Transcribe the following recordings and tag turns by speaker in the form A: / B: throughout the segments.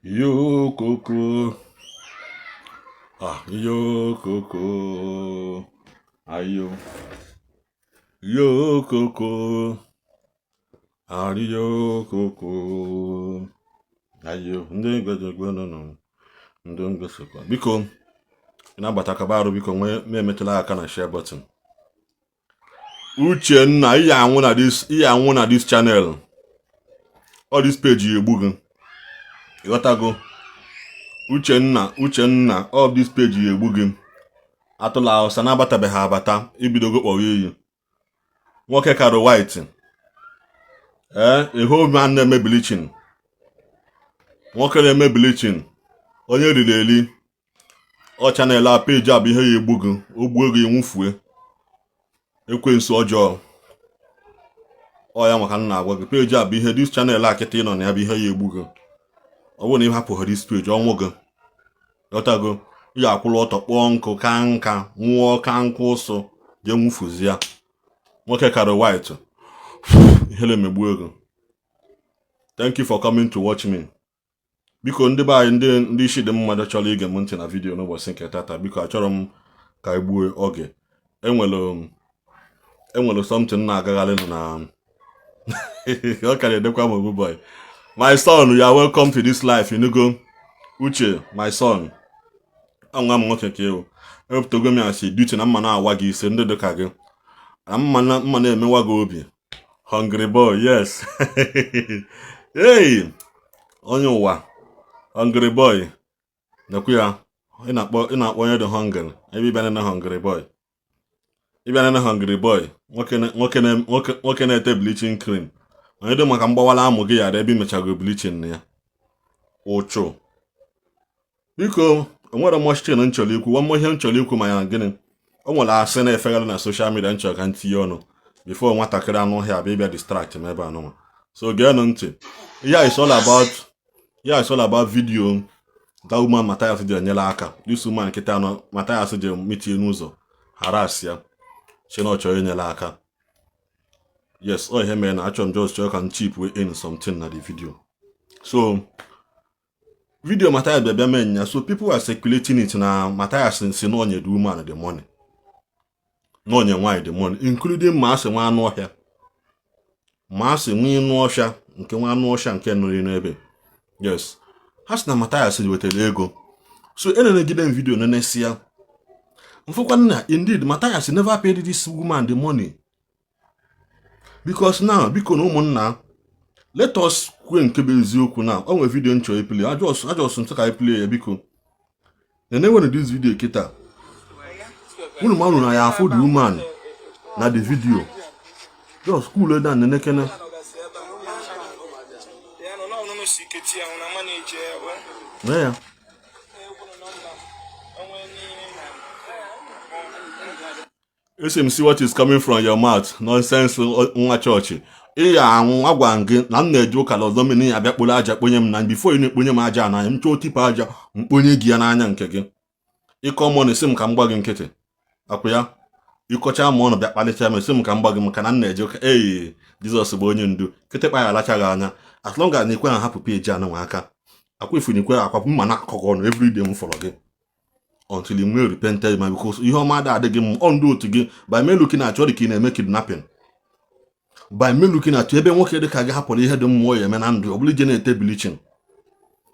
A: Yo koko. Ah, yo koko. Ayo. Yo koko. Ariyo koko. Ayo. Ndị gbejegbe nọ nọ. Ndị mgbesokwa. Biko, ị na-agbata kaba arụ, biko nwee ma emetụla aka na share button. Uchenna, ihe anwụ na this, ihe anwụ na this channel. All this page ya egbu gị. Ịghọtago? Uchenna, Uchenna, all this page ya egbu gị. Atụla Hausa na-abatabeghị abata, ibidogo kpọwa iyi. Nwoke karo white. Ee, a whole man na-eme bleaching. Nwoke na-eme bleaching. Onye riri eli. Ọ channel a, page a bụ ihe ya egbu gị. O gbuo gị, nwụfue. Ekwensu ọjọọ. Ọ ya maka m na-agwa gị. Page a bụ ihe, this channel a kịta ị nọ na ya bụ ihe ya egbu gị. Ọ bụrụ na ị hapụ this page, ọnwụ gị. Ghọtago? Ị ga-akwụrụ ọtọ kpọọ nkụ ka nka nwụọ ka nkụ ụsụ jee nwufuzi ya. Nwoke kara white. Ihere emegbu ego. Thank you for coming to watch me. Biko, ndị be anyị, ndị isi dị mmadụ chọrọ ige m ntị na video n'ụbọchị nke tata, biko, achọrọ m ka e gbuo oge. Enwere something na-agagharị na ọ ka na-edekwa m. Boy, my son, you are welcome to this life. Inugo, Uche, my son, nwa m nwoke ka ewu ewepụtago m ya si duty na mma na-awa gị isi ndị dị ka gị na mma na mma na-emewa gị obi. Hungry boy, yes. Hey, onye ụwa, hungry boy, nekwu ya. Ị na-akpọ onye dị hungry ebe ịbịa na hungry boy, ịbịa na hungry boy. Nwoke na-ete bleaching cream, onye dị maka mgbawala amụ gị yara ebe imechago bleaching na ya. Ụchụ, biko, onwere much thing m chọrọ ikwu. One more ihe m chọrọ ikwu ma ya gịnị, o nwere asị na-efegharị na social media m chọrọ ka m tinye ọnụ before nwatakịrị anụ ọhịa abịa ịbịa distract m ebe anụnwa. So geenụ ntị. Ihe is all about, ihe is all about video that woman Mathias ji enyere aka. This woman nkịta anọ Mathias ji metie n'ụzọ, harass ya, si na ọ chọrọ inyere aka. Yes, ọ ihe mere na achọrọ m just chọrọ ka m chip wee in something na the video. So video Mathias bịa bịa mee nya, so people are circulating it na Mathias si na onye the woman the money, na onye nwaanyị the money, including ma asị nwa anụ ọhịa, ma asị nwa ịnụ ọhịa nke nwa anụ ọhịa nke nụrụ n'ebe. Yes, ha sị na Mathias wetara ego. So enenegide m video nenesi ya, mfụkwa na indeed Mathias never paid this woman the money. Because now, biko na ụmụnna, let us kwue nke bụ eziokwu. Na o nwere video m chọrọ iplay. Ajọs ntụ ka iplay ya. Biko, na-enwere this video kịta. Unu ma unu na ya afụ the woman na the video. Just cool down, nenekene.
B: Ya nọ n'ọnụnụ si kechi ya na manage ya wee.
A: Nee ya.
B: Egwu nọmba onwe n'ihe.
A: Esi m, see what is coming from your mouth. Nonsense, nwa chọọchị. Ị ya anwụ. Agwa m gị na m na-eje ụka na ọzọ mmiri ya abịa kporo aja kponye m na before ị na-ekponye m aja n'anya m chọọ tipụ aja mkponye gị ya n'anya nke gị. Ịkọ mọ na-esi m ka m gba gị nkịtị akwụ ya. Ịkọcha ma ọ nọ bịa kpalịcha m, esi m ka m gba gị maka na m na-eje ụka. Ee, Jizọs bụ onye ndu. Kịtịkpa ya alacha gị anya. As long as na ikwe ha hapụ peji anụ nwa aka akwa ifu na ikwe akwapụ mma na akọkọ ọnụ everyday m fọrọ gị until you nwee repented ma, because ihe ọma ada adịghị m ọ ndị otu gị. By me looking at you, ọ dị ka ị na-eme kidnapping. By me looking at you, ebe nwoke dị ka gị hapụrụ ihe dị mmụọ ya eme na ndụ, ọ bụrụ ije na-ete bleaching.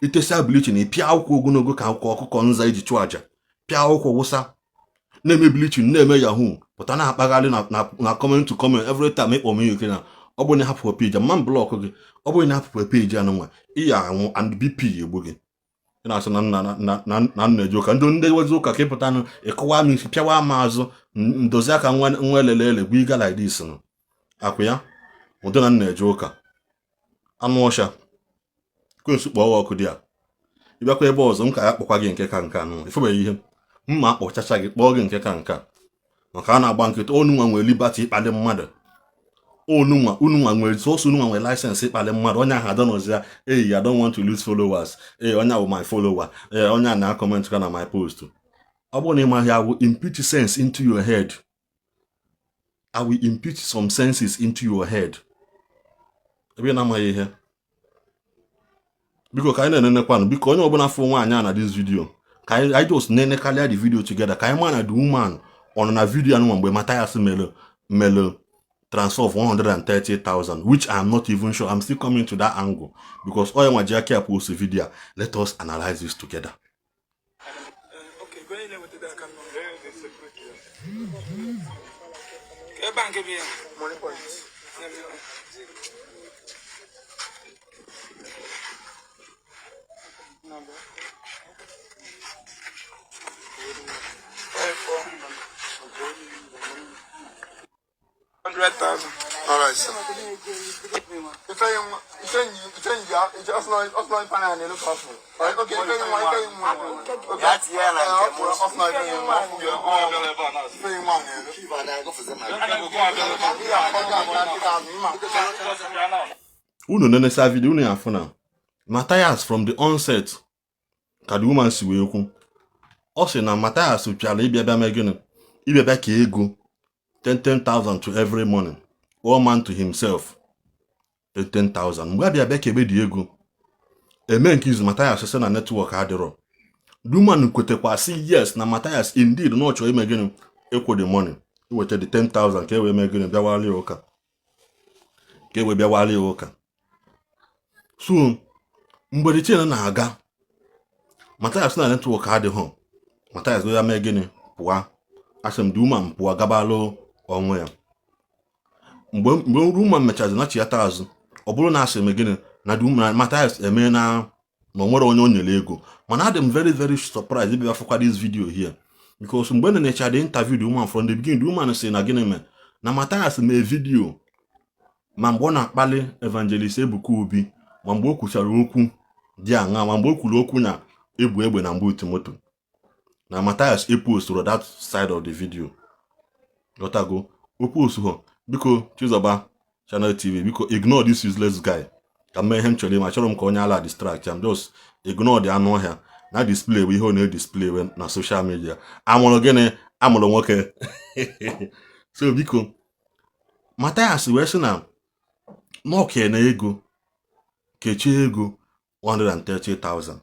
A: Itesia bleaching, ị pịa akwụkwọ ogologo ka akwụkwọ ọkụkọ nza iji chụọ aja, pịa akwụkwọ wụsa, na-eme bleaching, na-eme yahoo, pụta na-akpagharị na comment to comment every time. Ịkpọ m ihe na ọ bụrụ na ịhapụ page mma m block gị. Ọ bụrụ na ịhapụ page anụ nwa, ị ya anwụ and BP egbu gị. Ị na-asị na nna na nna eje ụka, ndị wezi ụka ka ịpụta nụ ịkụwa m isi, pịawa m azụ, ndozi aka nwa nwa elele ele bụ ịga like this nụ akwụ ya ụdị na nna eje ụka. Anụ ọcha kwensu kpọọ ọkụ dị a. Ịbịakwa ebe ọzọ m ka ya kpọkwa gị nke ka nke anụ ifebeghị ihe mma akpọchacha gị, kpọọ gị nke ka nke a maka a na-agba nkịtị. Onu nwa nwere liberty ịkpali mmadụ. Onunwa ununwa nwere sọsọ ununwa nwere license ịkpali mmadụ. Onye ahụ adọnọzi ya. Hey, I don't want to lose followers. Hey, onye ahụ my follower. Hey, onye a na-comment ka na my post. Ọ bụrụ na ị maghị, I will impute sense into your head. I will impute some senses into your head. Ebe ị na-amaghị ihe. Biko, ka anyị na-enenekwanụ. Biko, onye ọbụla fụ nwaanyị a na this video, ka anyị just na-enekarịa the video together, ka anyị maa na the woman ọ nọ na video anụnwa mgbe Mathias mere transfer of 130,000, which I'm not even sure. I'm still coming to that angle because onye nwa ji aka ya post video a. Let us analyze this together.
B: Okay, go ahead with the account number. Ke bank bi ya?
C: Moniepoint.
B: Number. 54. 100,000.
C: All right, sir. Ife ya, ife ọsọ ife na na-elu ka ọfụ. Okay, ife nwa, ife nwa. Okay.
D: Ya tinye ya na nke m.
C: Ọsọ ife nwa, ife nwa na-elu. Ihe akọta 30,000 mma.
A: Unu nenesa video, unu ya afụ na Mathias, from the onset, ka the woman si wee kwu, ọ sị na Mathias bịara ịbịa bịa mee gịnị? Ịbịa bịa ka ego 10,000 to every morning, all man to himself 10,000. Mgbe abịa bịa ka ebe dị ego eme nke izu, Mathias sị na network adịrọ. The woman kwetekwa sị yes, na Mathias indeed na ọ chọrọ ime gịnị? Ịkwụ the money, iweta the 10,000 ka e wee mee gịnị? Bịawali ya ụka, ka e wee bịawali ya ụka. So mgbe the thing na-aga, Mathias na network adịghị, Mathias ya mee gịnị? Pụọ. Asị m the woman pụọ gabalụ onwe ya. Mgbe woman mechazi nachiata azụ, ọ bụrụ na asị m gịnị na the woman, Mathias eme na o nwere onye o nyere ego. Mana adị m very very surprised ịbịa fụkwa this video here, because mgbe na-enecha the interview the woman from the beginning, the woman sị na gịnị mee na Mathias mee video, ma mgbe ọ na-akpali Evangelist Ebuka Obi, ma mgbe o kwuchara okwu dị aṅa, ma mgbe o kwuru okwu na ebu egbe na mgbe moto, na Mathias epostụrụ that side of the video. Ghọtago o post. Biko, Chizoba Channel TV, biko ignore this useless guy ka m mee ihe m chọrọ ime. Achọrọ m ka onye ala distract am. Just ignore the anụ ọhịa na display bụ ihe ọ na-edisplay na social media. Amụrụ gịnị? Amụrụ nwoke. So biko, Mathias wee sị na n'oke na ego kechie ego 130,000.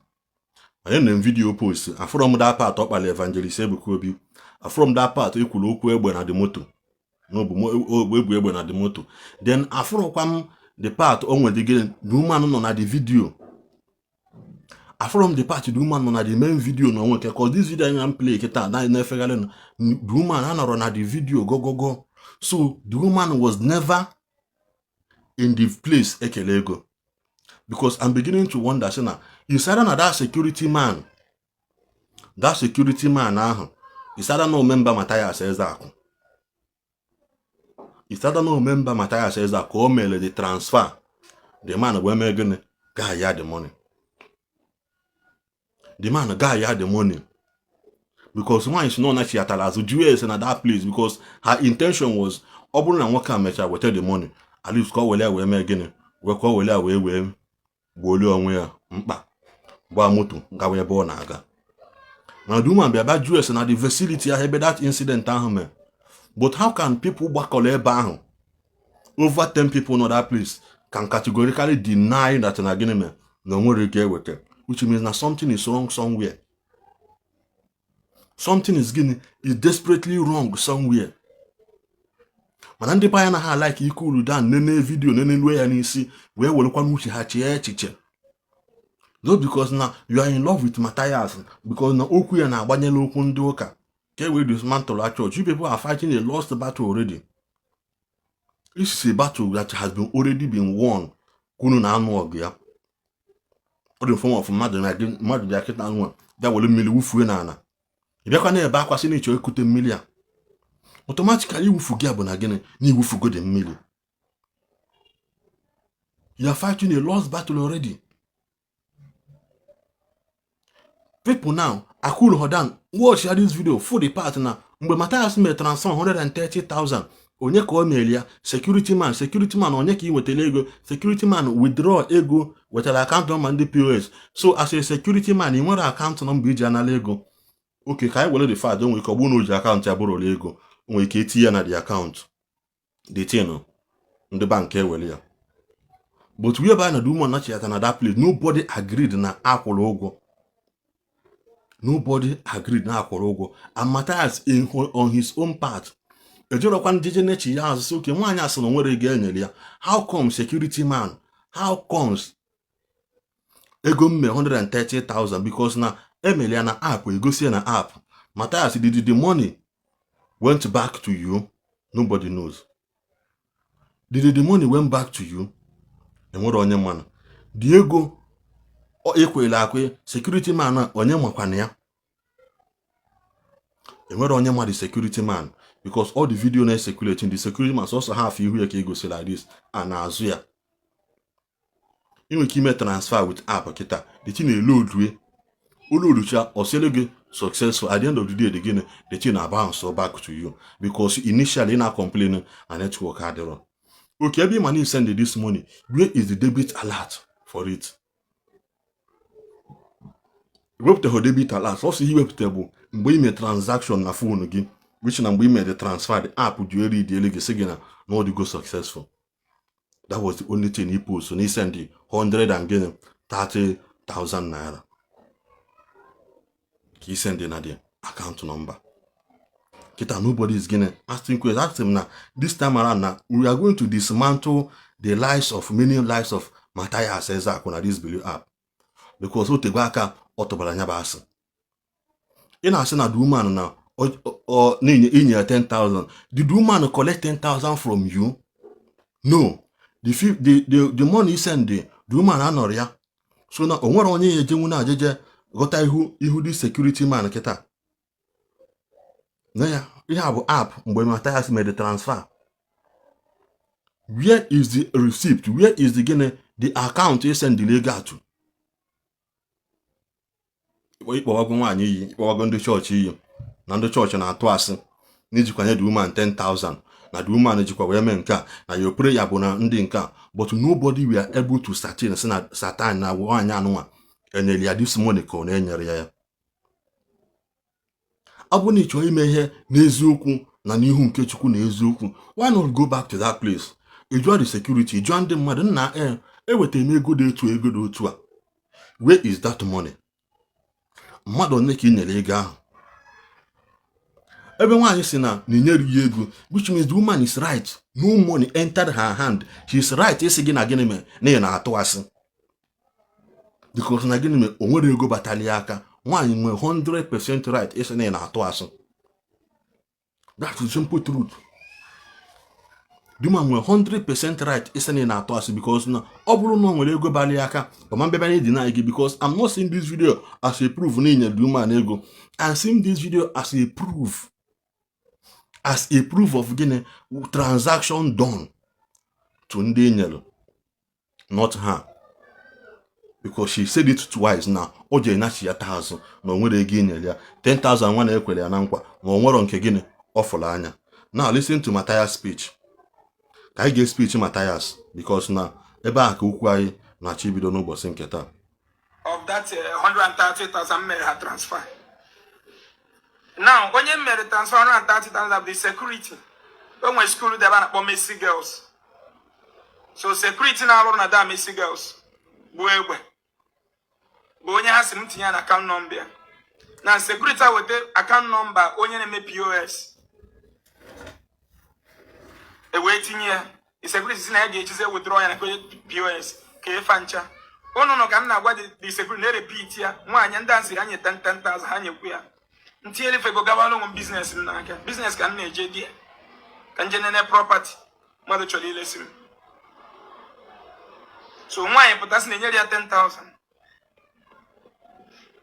A: Anyị na video post, afụrọ m that part ọ kpali Evangelist Ebuka Obi. Afụrọ m that part ekwuru okwu egbe na the moto, n'obu egbu egbe na the moto. Then afụrọkwa m the part o nwere gịnị, the woman nọ na the video. Afụrọ m the part the woman nọ na the main video na onwe nke, cause this video anyị na play kịta na na-efegharị na the woman anọrọ na the video gogogo. So the woman was never in the place ekele ego, because I'm beginning to wonder sị na is either na that security man ahụ is either no member Mathias Ezeaku, is either no member Mathias Ezeaku ka o mere the transfer. The man wee mee gịnị? Gaa ya the money. The man gaa ya the money, because nwaanyị si na ọ nachiatara azụ jụọ ese na that place, because her intention was, ọ bụrụ na nwoke a mechara weta the money, at least ka ọ were ya wee mee gịnị? Wee ka ọ were ya wee gbuolie onwe ya mkpa, gbaa moto gawa ebe ọ na-aga. Mana the woman bịa bịa jụọ ese na the facility ahụ ebe that incident ahụ mere. But how can people gbakọrọ ebe ahụ, over 10 people nọ that place, can categorically deny that na gịnị mere na o nwere ike eweta? Which means na something is wrong somewhere. Something is gịnị? Is desperately wrong somewhere. Mana ndị be anyị anaghị alike ike uru down nene video, nenelue ya n'isi, wee werekwa n'uche ha chee echiche. No, because na you are in love with Matthias, because na okwu ya na-agbanyela okwu ndị ụka ka e wee dismantle a church. You people are fighting a lost battle already. This is a battle that has been already been won. Kwunu na anụ ọgụ ya, ọ dị form of mmadụ na gị, mmadụ bịa kịta nwa bịa were mmiri wufue n'ala, ị bịakwa na-ebe akwa sị na ịchọ ekute mmiri a. Automatically, iwufu gị a bụ na gịnị? Na iwufugo dị mmiri. You are fighting a lost battle already. People now akulu hodan watch this video for the part na mgbe Matthias mere transfer 130,000, onye ka o mere ya? Security man. Security man, onye ka ị nwetara ego? Security man withdraw ego, wetara account number ndị POS. So as a security man, ị nwere account number iji anara ego. Okay, ka anyị were the fact o nwere ike ọ bụrụ na o ji account ya bụrụ ole ego, o nwere ike itinye ya na the account, the thing ndị bank ewere ya. But whereby na the woman nachiyata na that place, nobody agreed na akwụrụ ụgwọ. Nobody agreed na akwụrụ ụgwọ. And Matthias, on his own part, ejirọkwa njeje nechi ya azụ sị, "Okay, nwaanyị asị na o nwere ego enyere ya. How come, security man, how comes ego mme 130,000?" Because na emere ya na app, egosi ya na app. Matthias, did the money went back to you? Nobody knows. Did the money went back to you? Enwere onye mana the ego ekwela akwe security man a, onye makwana ya? Enwere onye ma the security man, because all the video na-circulating, the security man, sọsọ half ihu ya ka egosi like this a na-azụ ya. Ị nwere ike ime transfer with app kịta, the thing na-eloadue, oloducha, ọsịlụ gị successful. At the end of the day, the gịnị, the thing na bounce back to you, because initially ị na-complain na network adịrọ. Okay, ebe money send this money, where is the debit alert for it? Wepụtaghị debit alert. Sọsọ ihe iwepụta bụ mgbe ime transaction na phone gị, which na mgbe ime the transfer, the app ji eri dị elu gị sị gị na ọ dịgo successful. That was the only thing he post na send 100 and gịnị, 30,000 naira ka i send na the account number. Kita nobody is gonna asking questions. Ask him na this time around na we are going to dismantle the lives of many lives of Matthias Ezeaku na this Bilu app, because o tego aka ọ tụbara anya bụ asị. Ị na-asị na the woman na ọ na-enye inye ya 10,000. Did the woman collect 10,000 from you? No. The money you send, the woman anọrọ ya. So na o nwere onye ya ejenwu na ajeje ghọta ihu dị security man kịta na ya. Ihe a bụ app mgbe Matthias mere the transfer. Where is the receipt? Where is the gịnị, the account ị sendịrị ego atụ? Ịkpọwago nwaanyị iyi, ịkpọwago ndị chọọchị iyi na ndị chọọchị na-atụ asị na ijikwanye the woman 10,000, na the woman jikwa wee mee nke a, na your prayer bụ na ndị nke a. But nobody were able to certain sị na satan na nwaanyị anụnwa enyere ya this money ka ọ na-enyere ya ya. Ọ bụrụ na ị chọrọ ime ihe n'eziokwu na n'ihu nke Chukwu na eziokwu, why not go back to that place? Ị jụọ the security, jụọ ndị mmadụ, "Nna, e ewetara m ego dị etu, ego dị otu a, where is that money? Mmadụ one ka ị nyere ego ahụ?" Ebe nwaanyị si na inyere ya ego, which means the woman is right. No money entered her hand. She is right ịsị gị na gịnị mere na ị na-atụ asị, because na gịnị mere, o nwere ego batali ya aka. Nwaanyị nwere 100% right ịsị na ị na-atụ asị. That's the simple truth. The woman nwere 100% right ịsị na ị na-atụ asị, because na ọ bụrụ na o nwere ego bali ya aka, ọma mbịabịa na deny gị. Because I'm not seeing this video as a proof na inyere the woman ego. I'm seeing this video as a proof of gịnị, transaction done to ndị enyere, not her, because she said it twice na o jere nachiata azụ na o nwere ego enyere ya 10,000 nwa na-ekwere ya na nkwa, ma o nwero nke gịnị ọ fụrụ anya. Now listen to Matthias speech. Ka anyị ga speech Matthias, because na ebe a ka okwu anyị na-achọ ibido n'ụbọchị nke taa.
B: Of that 130,000 mere ha transfer. Now, onye mere transfer 130,000 bụ the security. O nwere school dị ebe a na-akpọ Mercy Girls. So security na-arụ na da Mercy Girls bụ egbe bụ onye ha si m tinye ya na account number ya. Na security a weta account number onye na-eme POS e wee tinye ya. The security si na ya ga-echizi withdraw ya na onye POS ka ịfa ncha ụnụ nọ ka m na-agwa the security na-repeat ya. Nwaanyị ndị a sị ha nye 10,000, ha nyekwu ya. Ntinyere ifego gawara onwe m business m n'aka, business ka m na-eje di ya ka nje nene property mmadụ chọrọ ilesi m. So nwaanyị pụta sị na enyere ya 10,000.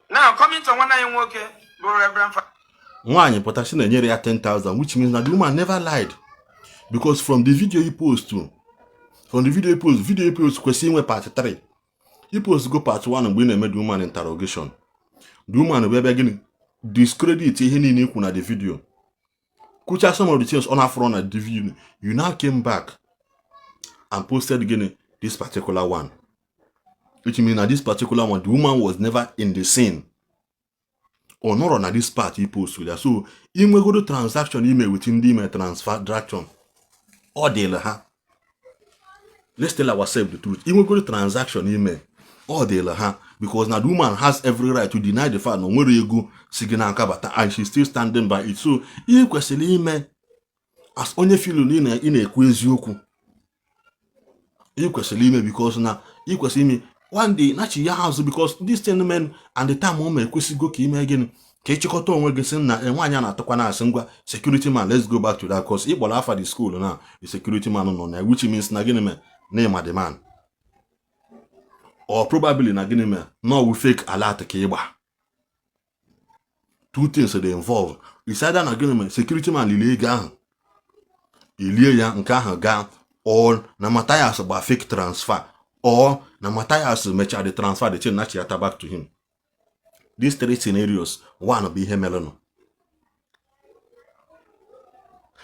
B: Now, coming to nwanne anyị nwoke bụ Reverend
A: Nwaanyị pụta sị na-enyere ya 10,000, which means na the woman never lied, because from the video he post to from the video he post, video he post kwesịrị inwe part 3. He post go part 1 mgbe ị na-eme the woman interrogation. The woman bụ ebe gịnị discredit ihe niile ikwu na the video, kwucha some of the things ọ na-afọrọ na the video. You now came back and posted gịnị, this particular one, which means na this particular one, the woman was never in the scene. Ọ nọrọ na this part he post ya. So inwegodo transaction ime with ndị ime transaction, ọ dịrị ha. Let's tell ourselves the truth. Inwegoro transaction ime, ọ dịla ha, because na the woman has every right to deny the fact na o nwere ego si gị n'aka bata, and she still standing by it. So ihe kwesịrị ime as onye filu na ị na-ekwu eziokwu, ihe kwesịrị ime, because na ị kwesịrị ime one day nachi ya azụ, because this thing men and the time o ma ekwesịgo ka ime gịnị, ka ịchịkọta onwe gị, sị na nwaanyị a na-atụkwa na-asị, "Ngwa, security man, let's go back to that course." Ịkpọrọ afa the school na the security man nọ na, which means na gịnị mere na ịma the man, or probably na gịnị mere na ọwụ fake alert ka ịgba. Two things dey involve. It's either na gịnị mere security man lili ego ahụ, ilie ya nke ahụ gaa, or na Matthias gba fake transfer, or na Matthias mechara the transfer, the thing nachiata back to him. These three scenarios, one bụ ihe merenụ,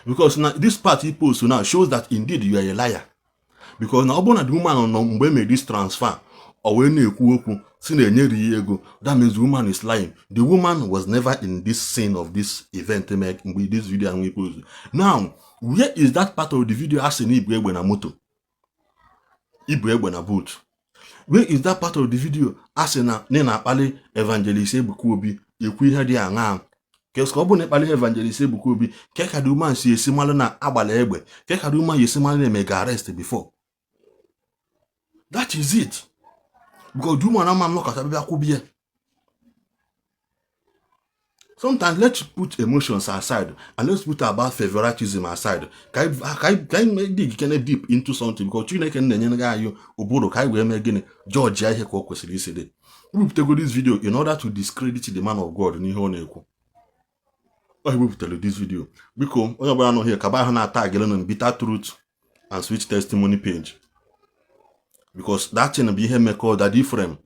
A: because na this part he post now shows that indeed you are a liar, because na ọ bụrụ na the woman nọ mgbe e mere this transfer, ọ wee na-ekwu okwu si na enyere ya ego, that means the woman is lying. The woman was never in this scene of this event mgbe this video ahụ post. Now, where is that part of the video a sị na ibu egbe na moto, ibu egbe na boot? Where is that part of the video a sị na ị na-akpali Evangelist Ebuka Obi ekwu ihe dị aṅaa? Ka ọ bụrụ na ịkpali Evangelist Ebuka Obi, ke ka the woman si esi malụ na agbala egbe? Ke ka the woman si esi malụ na emega arrest before? That is it, because the woman ama nnọkọta bịa kwubie. Sometimes let's put emotions aside and let's put about favoritism aside, ka anyị dig kene deep into something, because Chineke na-enyere gị anyị ụbụrụ ka anyị wee mee gịnị, judge ya ihe ka o kwesịrị isi dị. Wepụtago this video in order to discredit the man of God n'ihe ọ na-ekwu. Ọ wepụtara this video. Biko, onye ọbụla nọ here, kaba ahụ na-ata agịrị na Bitter Truth and Sweet Testimony page, because that thing bụ ihe mekọ Daddy Ephraim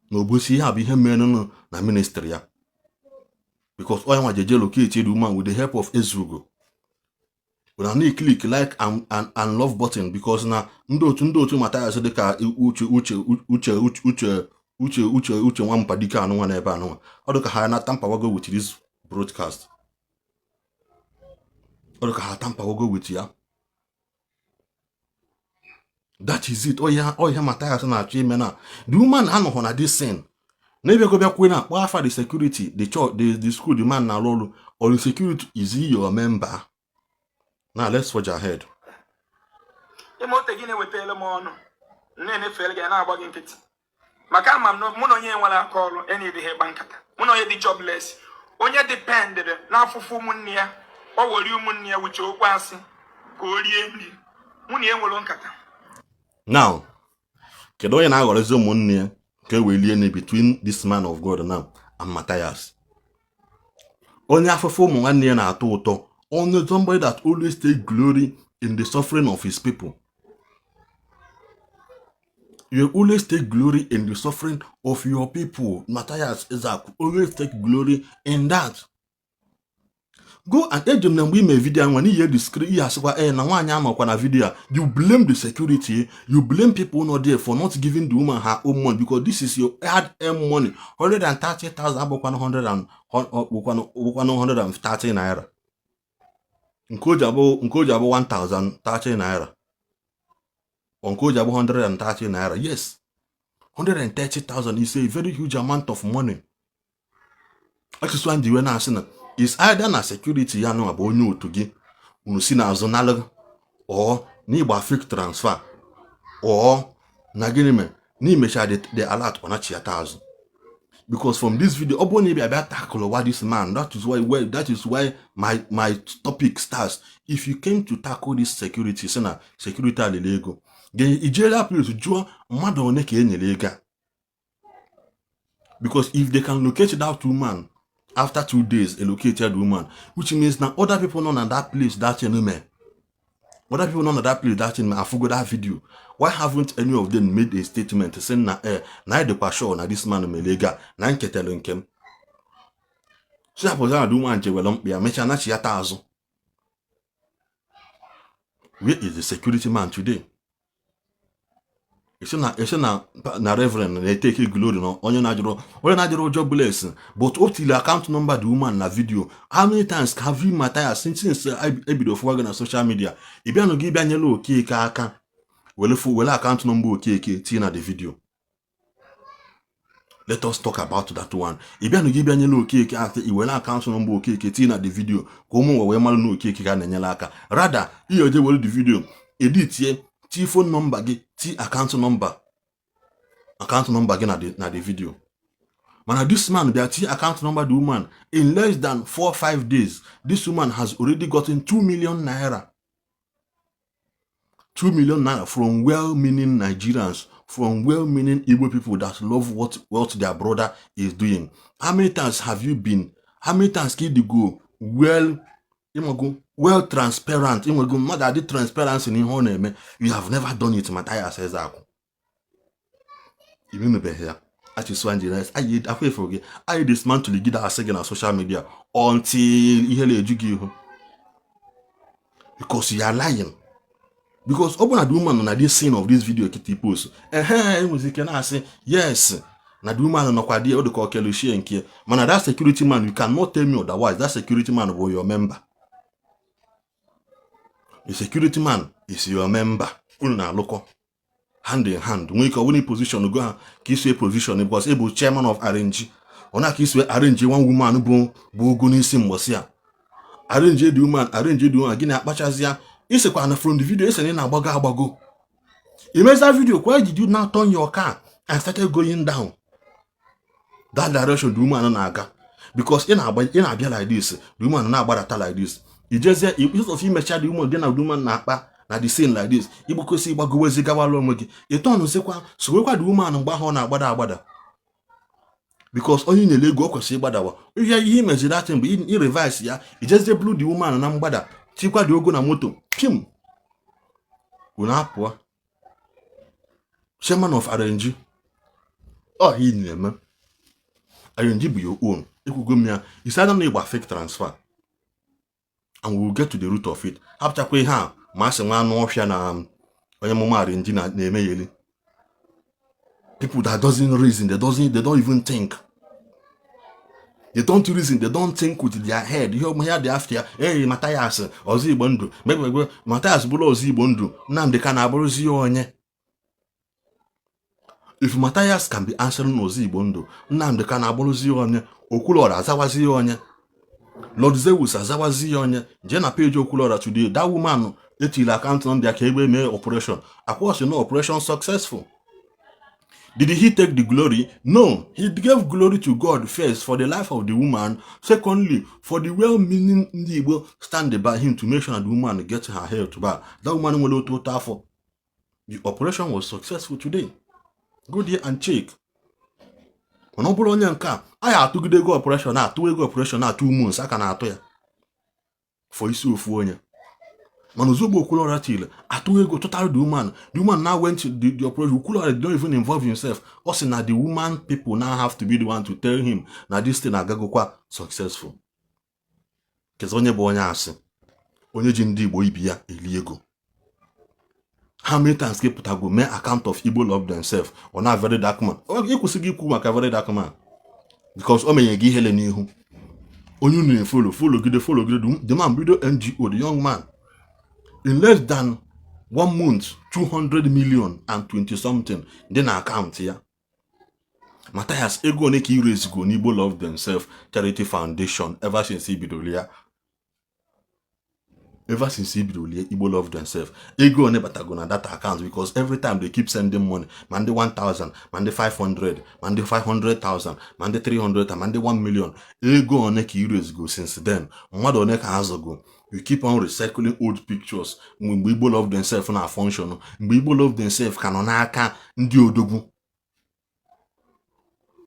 A: na Obosi. Ihe a bụ ihe merenụ na ministry ya, because onye nwa jeje locate the woman with the help of Ezugo. Una na click like and love button, because na ndị otu Mathias dịka Uche Uche Uche Uche Uche Uche Uche Nwampadike anụnwa n'ebe anụnwa, ọ dị ka ha na tampawago with this broadcast, ọ dị ka ha tampawago with ya. That is it. Ọhịa Mathias na-achọ ime na the woman anọghọ na this scene n'ebe bịa kwue na akpọ afa the security, the church, the school the man na-arụ ọrụ, or the security. Is he your member? Now let's forge ahead.
B: Ime ote gị na-ewetara m ọnụ na-enefere gị, na-agba gị nkịtị, maka ama m na mụ na onye nwere aka ọrụ enidịghị ịgba nkata. Mụ na onye dị jobless, onye dependịrị n'afụfụ ụmụnne ya, ọ were ụmụnne ya wuche okwu asị ka o rie nri, mụ na ya nwere nkata.
A: Now, kedu onye na-aghọrọzi ụmụnne ya ka e wee lie nri between this man of God now and Matthias? Onye afụfụ ụmụ nwanne ya na-atọ ụtọ, onye, somebody that always take glory in the suffering of his people. You always take glory in the suffering of your people. Matthias Isaac always take glory in that. Go and eji m na mgbe ime video nwa n'ihe discre ihe asịkwa ee na nwaanyị anọkwa na video a. You blame the security, you blame people not there for not giving the woman her own money, because this is your hard earned money. 130,000 abụkwanụ 100 and bụkwanụ 130 naira, nke o ji abụ 1030 naira, or nke o ji abụ 130 naira. Yes, 130,000 is a very huge amount of money. Ọchịsụ ndị iwe na-asị na is either na security ya nụwa bụ onye otu gị, unu si n'azụ nalụ, or na ịgba fake transfer, or na gịnị mere na imecha the alert, ọ nachiata azụ. Because from this video, ọ bụrụ na ị bịa bịa tackle wa this man, that is why, well, that is why my topic starts. If you came to tackle this security, sị na security alele ego, then ijela place jụọ mmadụ one ka e nyere ego a, because if they can locate that woman after 2 days, a located woman, which means na other people nọ na that place that thing mee, other people nọ na that place that thing mee afugo that video. Why haven't any of them made a statement saying na eh, na anyị dịkwa sure na this man mere ego a, na nketelu nke m so ya pụtara na the woman jewere mkpa ya, mechaa nachiata azụ? Where is the security man today? Esi na reverend na-eteke glory na onye na-ajụrụ ụjọ bless, but o tili account number the woman na video. How many times have you, Matthias, since ebido fụwa gị na social media, ị bịanụ gị bịa nyere Okeke aka? Were were account number Okeke tinye na the video. Let us talk about that one. Ị bịa na gị bịa nyere Okeke aka, i were account number Okeke tinye na the video ka ụmụ nwe wee mara na Okeke ka a na-enyere aka. Rather, ihe oje were the video editie, tii phone number gị, tii account number gị na the video. Mana this man bịa tinye account number the woman. In less than 4-5 days, this woman has already gotten 2 million naira, 2 million naira from well-meaning Nigerians, from well-meaning Igbo people that love what their brother is doing. How many times have you been? How many times can you go well, ịmago, well transparent, ịnwego mmadụ adị transparency n'ihe ọ na-eme? You have never done it, Matthias Ezeaku. Imenubeghị ya. Achịsụ engineers anyị afọ efu gị, anyị dismantle gị, asị gị na social media until ihe na-eju gị ihu, because you are lying. Because ọ bụ na the woman nọ na this scene of this video kịta post, ehe, enwezi ike na-asị yes na the woman nọkwa dị, ọ dị ka okeluchie nke. Mana that security man, you cannot tell me otherwise. That security man bụ your member. The security man is your member. Unu na-alụkọ hand in hand. Nwee ike ọ bụrụ position go ha ka isi position, because ị bụ chairman of arrange, ọ na ka isi arrange one woman bụ ogo n'isi mgbọsị a, arrange the woman, arrange the woman. Gị na-akpachazịa isikwa na from the video esi na ị na-agbago agbago imeza video. Why did you now turn your car and started going down that direction the woman na-aga? Because ị na-agba, ị na-abịa like this, the woman na-agbadata like this. Ijezie of imecha the woman gị na the woman na-akpa na the scene like this, igbukosi ịgbagowezi gawala onwe gị, ịtọnụzikwa sowekwa the woman mgbe ahụ ọ na-agbada agbada, because onye nyere ego, ọ kwesịrị ịgbadawa. Ihe imeziri atị mgbe i reverse ya, ijezie bulu the woman na mgbada, tikwa dị ogo na moto pim, unu apụọ. Chairman of arrange, ọ ihe na-eme arrange bụ your own. Ekwugo m ya, isi ada na ịgba fake transfer, and we will get to the root of it. Hapụchakwa ihe a ma a sị nwa anụ ọfịa na onye mụma arrange na-emegheli. People that doesn't reason, they don't even think, they don't reason, they don't think with their head. Ihe ọmụ ya dị after ya. Ee, Mathias ọzọ Igbo ndụ megbegbe. Mathias bụrụ ọzọ Igbo ndụ, Nnamdị ka na-abụrụzi ya onye. If Mathias can be answering ọzọ Igbo ndụ, Nnamdị ka na-abụrụzi ya onye. Okwuluọra azawazi ya onye. Lord Zeus azawazi ya onye. Jee na page Okwuluọra today, that woman etiri account number ka egbe mee operation akwọsị no operation successful. Did he take the glory? No, he gave glory to God first for the life of the woman. Secondly, for the well-meaning ndị Igbo stand by him to make sure that the woman get her health back. That woman nwere otu ụtọ afọ. The operation was successful today. Go there and check. Mana ọ bụrụ onye nke a, anyị atụgide ego operation, atụ ego operation na 2 months aka na-atụ ya for isi ofu onye. Mana ozugbo Okwuluọra tiri atụ ego total, the woman, the woman now went to the operation. Okwuluọra did not even involve himself. Ọ sị na the woman people now have to be the one to tell him na this thing agagokwa successful. Kezi onye bụ onye asị, onye ji ndị Igbo ibi ya eli ego? How many times ka pụtago mee account of Igbo Love Themselves? Ọ na Very Dark Man, ịkwụsịghị ikwu maka Very Dark Man because o menye gị ihele n'ihu onye unu na-efollow, followgide, followgide the man, bido NGO. The young man, in less than one month, 200 million and 20 something dị na account ya. Matthias, ego one ka i raisezigo n'Igbo Love Themselves Charity Foundation ever since i bidoro ya? Ever since i bidoro ya, Igbo Love Themselves, ego one batago na that account? Because every time they keep sending money, ma ndị 1000, ma ndị 500, ma ndị 500,000, ma ndị 300, ma ndị 1 million, ego one ka i raisezigo since then? Mmadụ one ka ha zọgo? You keep on recycling old pictures mgbe Igbo Love Themselves na function, mgbe Igbo Love Themselves ka nọ n'aka ndị odogwu,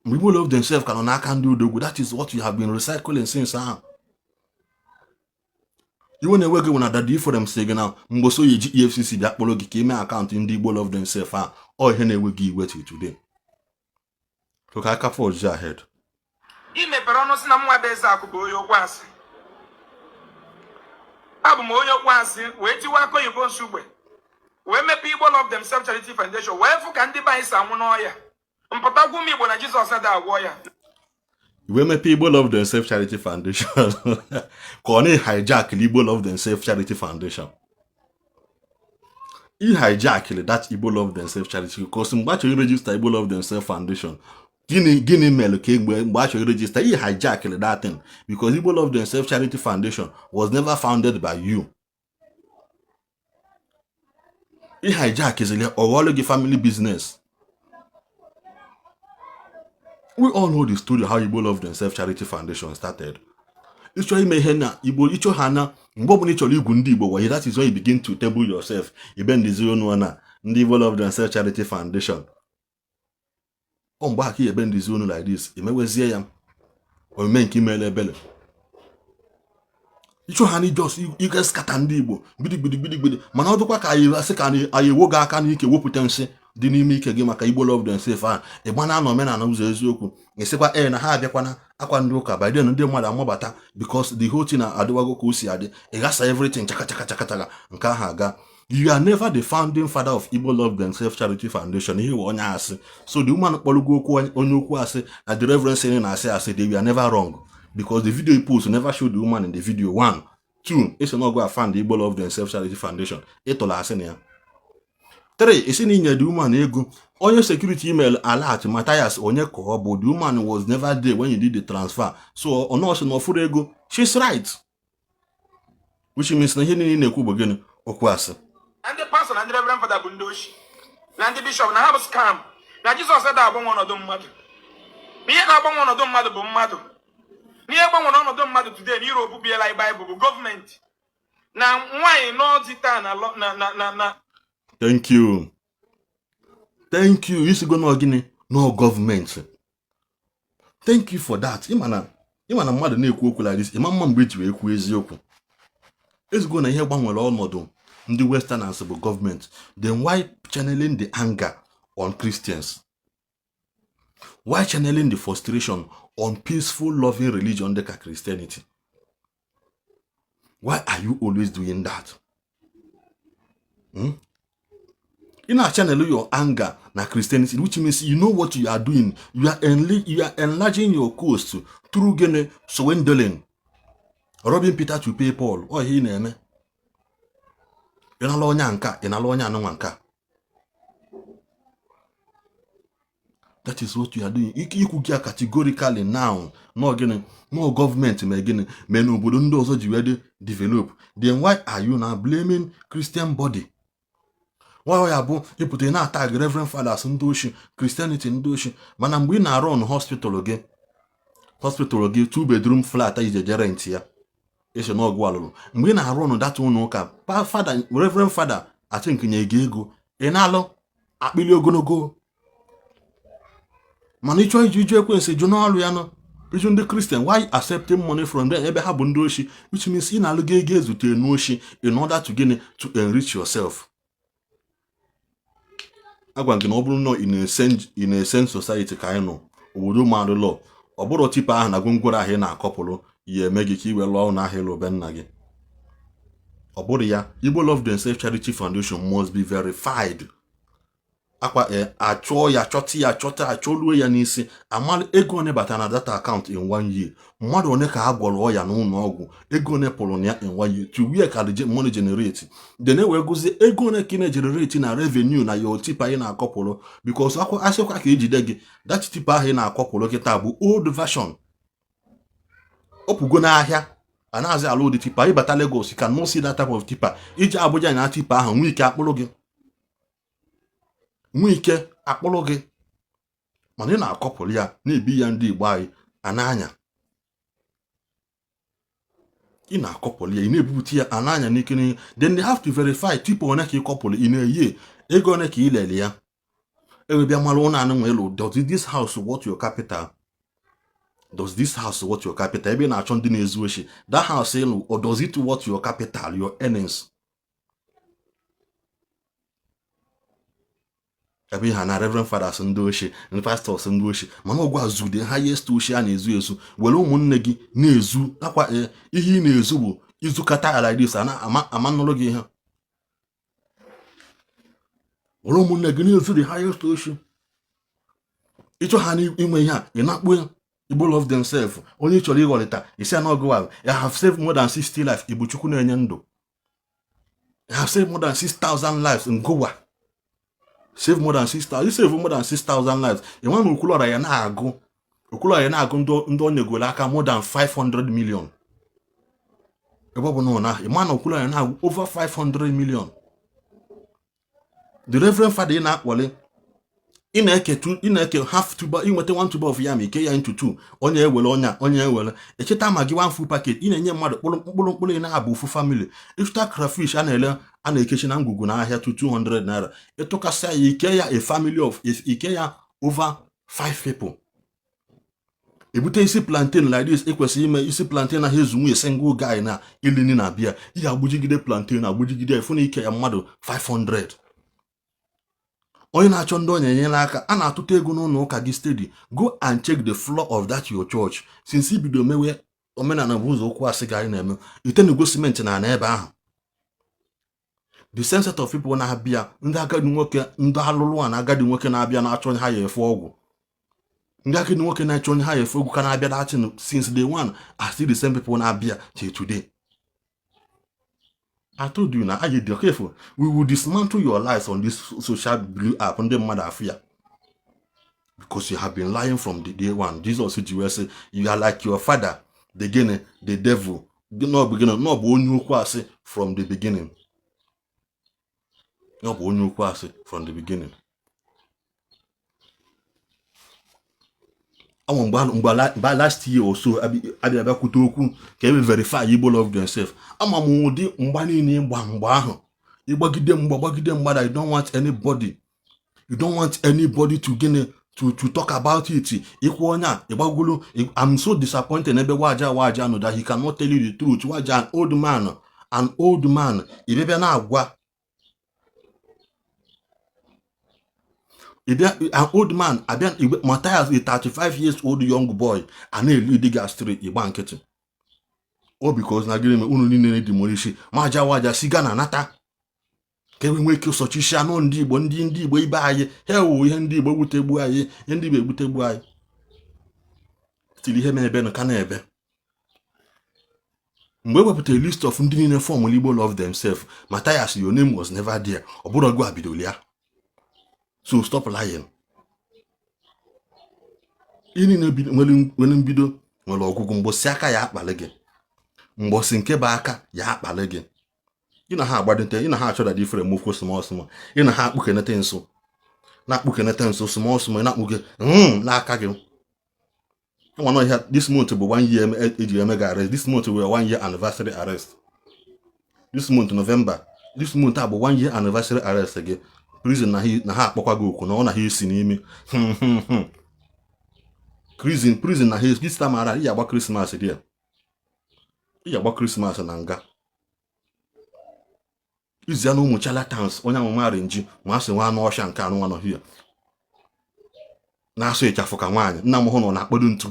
A: mgbe Igbo Love Themselves ka nọ n'aka ndị odogwu. That is what you have been recycling since ahụ. Iwe na-ewe gị bụ na Daddy Ifrem si gị na mgbe so eji EFCC bịa kpọrọ gị ka ime account ndị Igbo Love Themselves a. Ọ ihe na-ewe gị iwe till today. So ka aka forge ahead.
B: Ị mepere ọnụ sị na mnwa bụ Ezeakụ bụ onye okwu asị. Abụ m onye okwu asị wee tiwe aka oyibo nsugbe, wee mepee Igbo Love Themselves Charity Foundation, wee fụ ka ndị be anyị si anwụ n'ọya mpụtagwu m Igbo na Jizọs ada agwọ ya.
A: Wee mepee Igbo Love Themselves Charity Foundation ka ọ na-hijack Igbo Love Themselves Charity Foundation. Ị hijacked that Igbo Love Themselves Charity, because mgbe a chọrọ iregister Igbo Love Themselves Foundation, gịnị mere ka mgbe a chọrọ iregister, ị hijacked that thing? Because Igbo Love Themselves Charity Foundation was never founded by you. Ị hijackzili ọ ghọọlụ gị family business. We all know the story how Igbo Love Themselves Charity Foundation started. Ịchọ ime ihe na Igbo, ịchọ ha na mgbe ọbụla ị chọrọ igwu ndị Igbo wayo, that is when you begin to table yourself. Ibe ndịzi onu na ndị Igbo Love Themselves Charity Foundation, ọ mgbe aka ebe ndịzi onu like this, emewezie ya omume nke imele ebele. Ịchọ ha na just ige scatter ndị Igbo gbidigbidi gbidigbidi. Mana ọ dịkwa ka anyị asị ka anyị ewo gị aka n'ike, wepụta nsị dị n'ime ike gị maka Igbo Love Themselves ahụ. Ịgbana na omenala ụzọ eziokwu, ịsịkwa ee na ha abịakwana akwa ndị ụka. By then ndị mmadụ amabata, because the whole thing adịwago ka o si adị. Ịghasa everything chaka chaka chaka chaka, nke ahụ aga. You are never the founding father of Igbo Love Themselves Charity Foundation. Ihe onye asị. So the woman kpọrọgo okwu onye okwu asị na the reverend saying na asị asị, they were never wrong, because the video you post never show the woman in the video. One, two, isi na ọgụ a found Igbo Love Themselves Charity Foundation, ịtụrụ asị na ya. Three, isi na inye the woman ego. Onye security email alert Matthias onye ka ọ bụ. The woman was never there when you did the transfer, so ọ nọọsụ na ọfụrụ ego. She's right, which means na ihe niile ị na-ekwu bụ gịnị? Okwu asị.
B: Na ndị pastọ na ndị reverend fada bụ ndị oshi, na ndị bishọp na ha bụ scam, na Jizọs ada agbanwe ọnọdụ mmadụ, na ihe na-agbanwe ọnọdụ mmadụ bụ mmadụ, na ihe gbanwere ọnọdụ mmadụ today na Europe biela Baịbụl bụ gọọmenti, na nwaanyị n'ọdị taa na na na na na
A: Thank you, thank you. Isigo na gịnị? No, gọọmenti. Thank you for that. Ịma na mmadụ na-ekwu okwu like this, ịma mma mgbe eji wee kwuo eziokwu. Ezigbo na ihe gbanwere ọnọdụ ndị westerners bụ gọọmenti. Then why channeling the anger on Christians? Why channeling the frustration on peaceful, loving religion dịka Christianity? Why are you always doing that? Ị na-channel your anger na Christianity, which means you know what you are doing. You are enlarging your coast through gịnị? Swindling, robbing Peter to pay Paul. Ọ ihe ị na-eme. Ị nala onye a nka, ị nala onye anụnwa nka. That is what you are doing. Ike ikwu gị categorically now nọ gịnị? Nọ gọọmenti mee gịnị mee na obodo ndị ọzọ ji wee dị develop. Then why are you now blaming Christian body? Why ya bụ ịpụta ị na-atag reverend fathers ndị oshi, Christianity ndị oshi, mana mgbe ị na-arụ ọnụ hospital gị, hospital gị two bedroom flat iji eje rent ya, esi n'ọgụ alụrụ, mgbe ị na-arụ ọnụ data ụlọ ụka, fada, reverend fada I think nye gị ego, ị na-alụ akpịlị ogologo. Mana ịchọ iji iju ekwensu jụ n'ọrụ ya nọ iju ndị Christian, why accepting money from them ebe ha bụ ndị oshi? Which means ị na-alụ gị ego ezute n'oshi in order to gịnị? To enrich yourself. Agwa gị na ọ bụrụ na in a sane society ka anyị nọ, obodo mmadụ lọ, ọ bụrụ tipper ahụ na gwongworo ahụ ị na-akọpụrụ ya eme gị ka ị wee lụọ ụlọ ahịa ịlụ be nna gị, ọ bụrụ ya. Igbo Love Themselves Charity Foundation must be verified. Akwa achọọ ya, chọta ya, chọta, achọluo ya n'isi, amala ego one batara na data account in one year, mmadụ one ka a gwọrọ ọya n'ụlọ ọgwụ, ego one pụrụ na ya in one year, to where ka the money generate. Then e wee gụzie ego one ka ị na-egenerate na revenue na your tipper ị na-akọpụrụ, because akwa asịkwa ka ejide gị, that tipper ahụ ị na-akọpụrụ kịta bụ old version, ọ pụgo n'ahịa, a na-azị ala ụdị tipper. Ịbata Lagos, you cannot see that type of tipper. Iji Abuja na tipper ahụ nwee ike akpụrụ gị, nwee ike akpụrụ gị, mana ị na-akọpụrụ ya, na-ebi ya ndị Igbo anyị a na-anya. Ị na-akọpụrụ ya, ị na-ebupụta ya a na-anya n'ike n'ihe. Then they have to verify tipper one ka ị kọpụrụ ị na-eyi, ego one ka ị lele ya, ewee bịa mara ụlọ anụ nwe elu. Does this house worth your capital? Does this house worth your capital? Ebe ị na-achọ ndị na-ezu oshi, that house ịlụ, or does it worth your capital, your earnings? Ebe ha na reverend fathers ndị oshi, ndị pastors ndị oshi, mana ọgwụ azụ the highest oshi a na-ezu ezu, were ụmụnne gị na-ezu akwa. Ihe ị na-ezu bụ izukata ala this a ama nụrụ gị ihe. Were ụmụnne gị na-ezu the highest oshi. Ịchọ ha inwe ihe a, ị na-akpụ Igbo Love Themselves. Onye chọrọ ịghọlịta isi anọgụ, I have saved more than 60 life. Igbo Chukwu na-enye ndụ. Have saved more than 6,000 lives. Ngowa save more than 6,000. You save more than 6,000 lives. Ịnwa na Okwuluọra ya na-agụ, Okwuluọra ya na-agụ ndị ọ nyegoro aka more than 500 million. Ebe ọ bụ na ọ na ịma na Okwuluọra ya na-agụ over 500 million. The Reverend Father ị na-akpọli, ị na-eke ị na-eke half tuber, inweta one tuber of yam, ike ya into two, onye ewere, onye ewere echeta ma gị one full packet ị na-enye mmadụ mkpụrụ mkpụrụ mkpụrụ. Ị na-abụ ofu family ịchụta crayfish a na-ele, a na-ekechi na ngwugwu n'ahịa to 200 naira, ịtụkasịa ya, ike ya a family of ike ya over five people. Ebute isi plantain like this, ekwesịghị ime isi plantain ahụ ezu nwunye single guy na ilini na bịa ihe agbujigide plantain, agbujigide efu na ike ya mmadụ 500. Onye na-achọ ndị ọ na-enyere aka, a na-atụta ego n'ụlọ ụka gị steady. Go and check the floor of that your church since ibido mewe omenala bụ ụzọ okwu asị gị anyị na-eme itenugo simenti na ana ebe ahụ. The same set of people na-abịa, ndị agadi nwoke, ndị alụlụ a na agadi nwoke na-abịa na-achọ onye ha ya efe ọgwụ, ndị agadi nwoke na-achọ onye ha ya efe ọgwụ ka na-abịa datin since day one are still the same people na-abịa till today. I told you na anyị dị careful. We will dismantle your lies on this social blue app. Ndị mmadụ afụ ya because you have been lying from the day one. Jesus ji wee sị, "You are like your father, the gịnị? The devil." N'ọ bụ gịnị? N'ọ bụ onye okwu asị from the beginning. Ọ bụ onye okwu asị from the beginning. Anwa mgbe last year or so abịa bịakwute okwu ka ebe verify Igbo love themselves. Ama m ụdị mgba niile ịgba mgbe ahụ, ịgbagide mgba, gbagide mgba that you don't want anybody, you don't want anybody to gịnị, to talk about it. Ịkwụ onye a ịgbagolo. I'm so disappointed n'ebe Waja Waja nọ that he cannot tell you the truth. Waja, an old man, an old man, ịbịa na-agwa ịbịa an old man abịa Matthias, a 35 years old young boy, a na-elu dị gastri ịgba nkịtị o because na gịnị unu niile na-edemolishi maja waja si Ghana nata ka e nwee ike sọchisi anụ ndị Igbo, ndị Igbo ibe anyị ha ewu ihe ndị Igbo gbutegbu anyị, ihe ndị Igbo egbutegbu anyị tiri ihe mere ebe ka na-ebe. Mgbe e wepụtara list of ndị niile form Igbo love themselves, Matthias, your name was never there. Ọ bụrụ gụ abidoli ya, so stop lying. Ihe niile nwere mbido, nwere ọgwụgwụ. Mgbọsị aka ya akpali gị, mgbọsị nke bụ aka ya akpali gị, ị na ha agbadete, ị na ha achọ dada ifere mokwu small small, ị na ha akpụkenete nso, na-akpụkenete nso small small, ị na-akpụke n'aka gị. Nwa ihe this month bụ one year eji eme gị arrest. This month were one year anniversary arrest. This month, November, this month a bụ one year anniversary arrest gị. Prison na ha akpọkwa gị oku na ọ na ha esi n'ime prison, prison na ha this time around. Ị agba Christmas dị ya, ị agba Christmas na nga izi ya na ụmụ charlatans. Onye amụma nji ma asị nwa anụ ọhịa nke anụ nwa nọ hie na-asụ ịchafụ ka nwaanyị. Nna m hụ nọ na-akpọdo ntu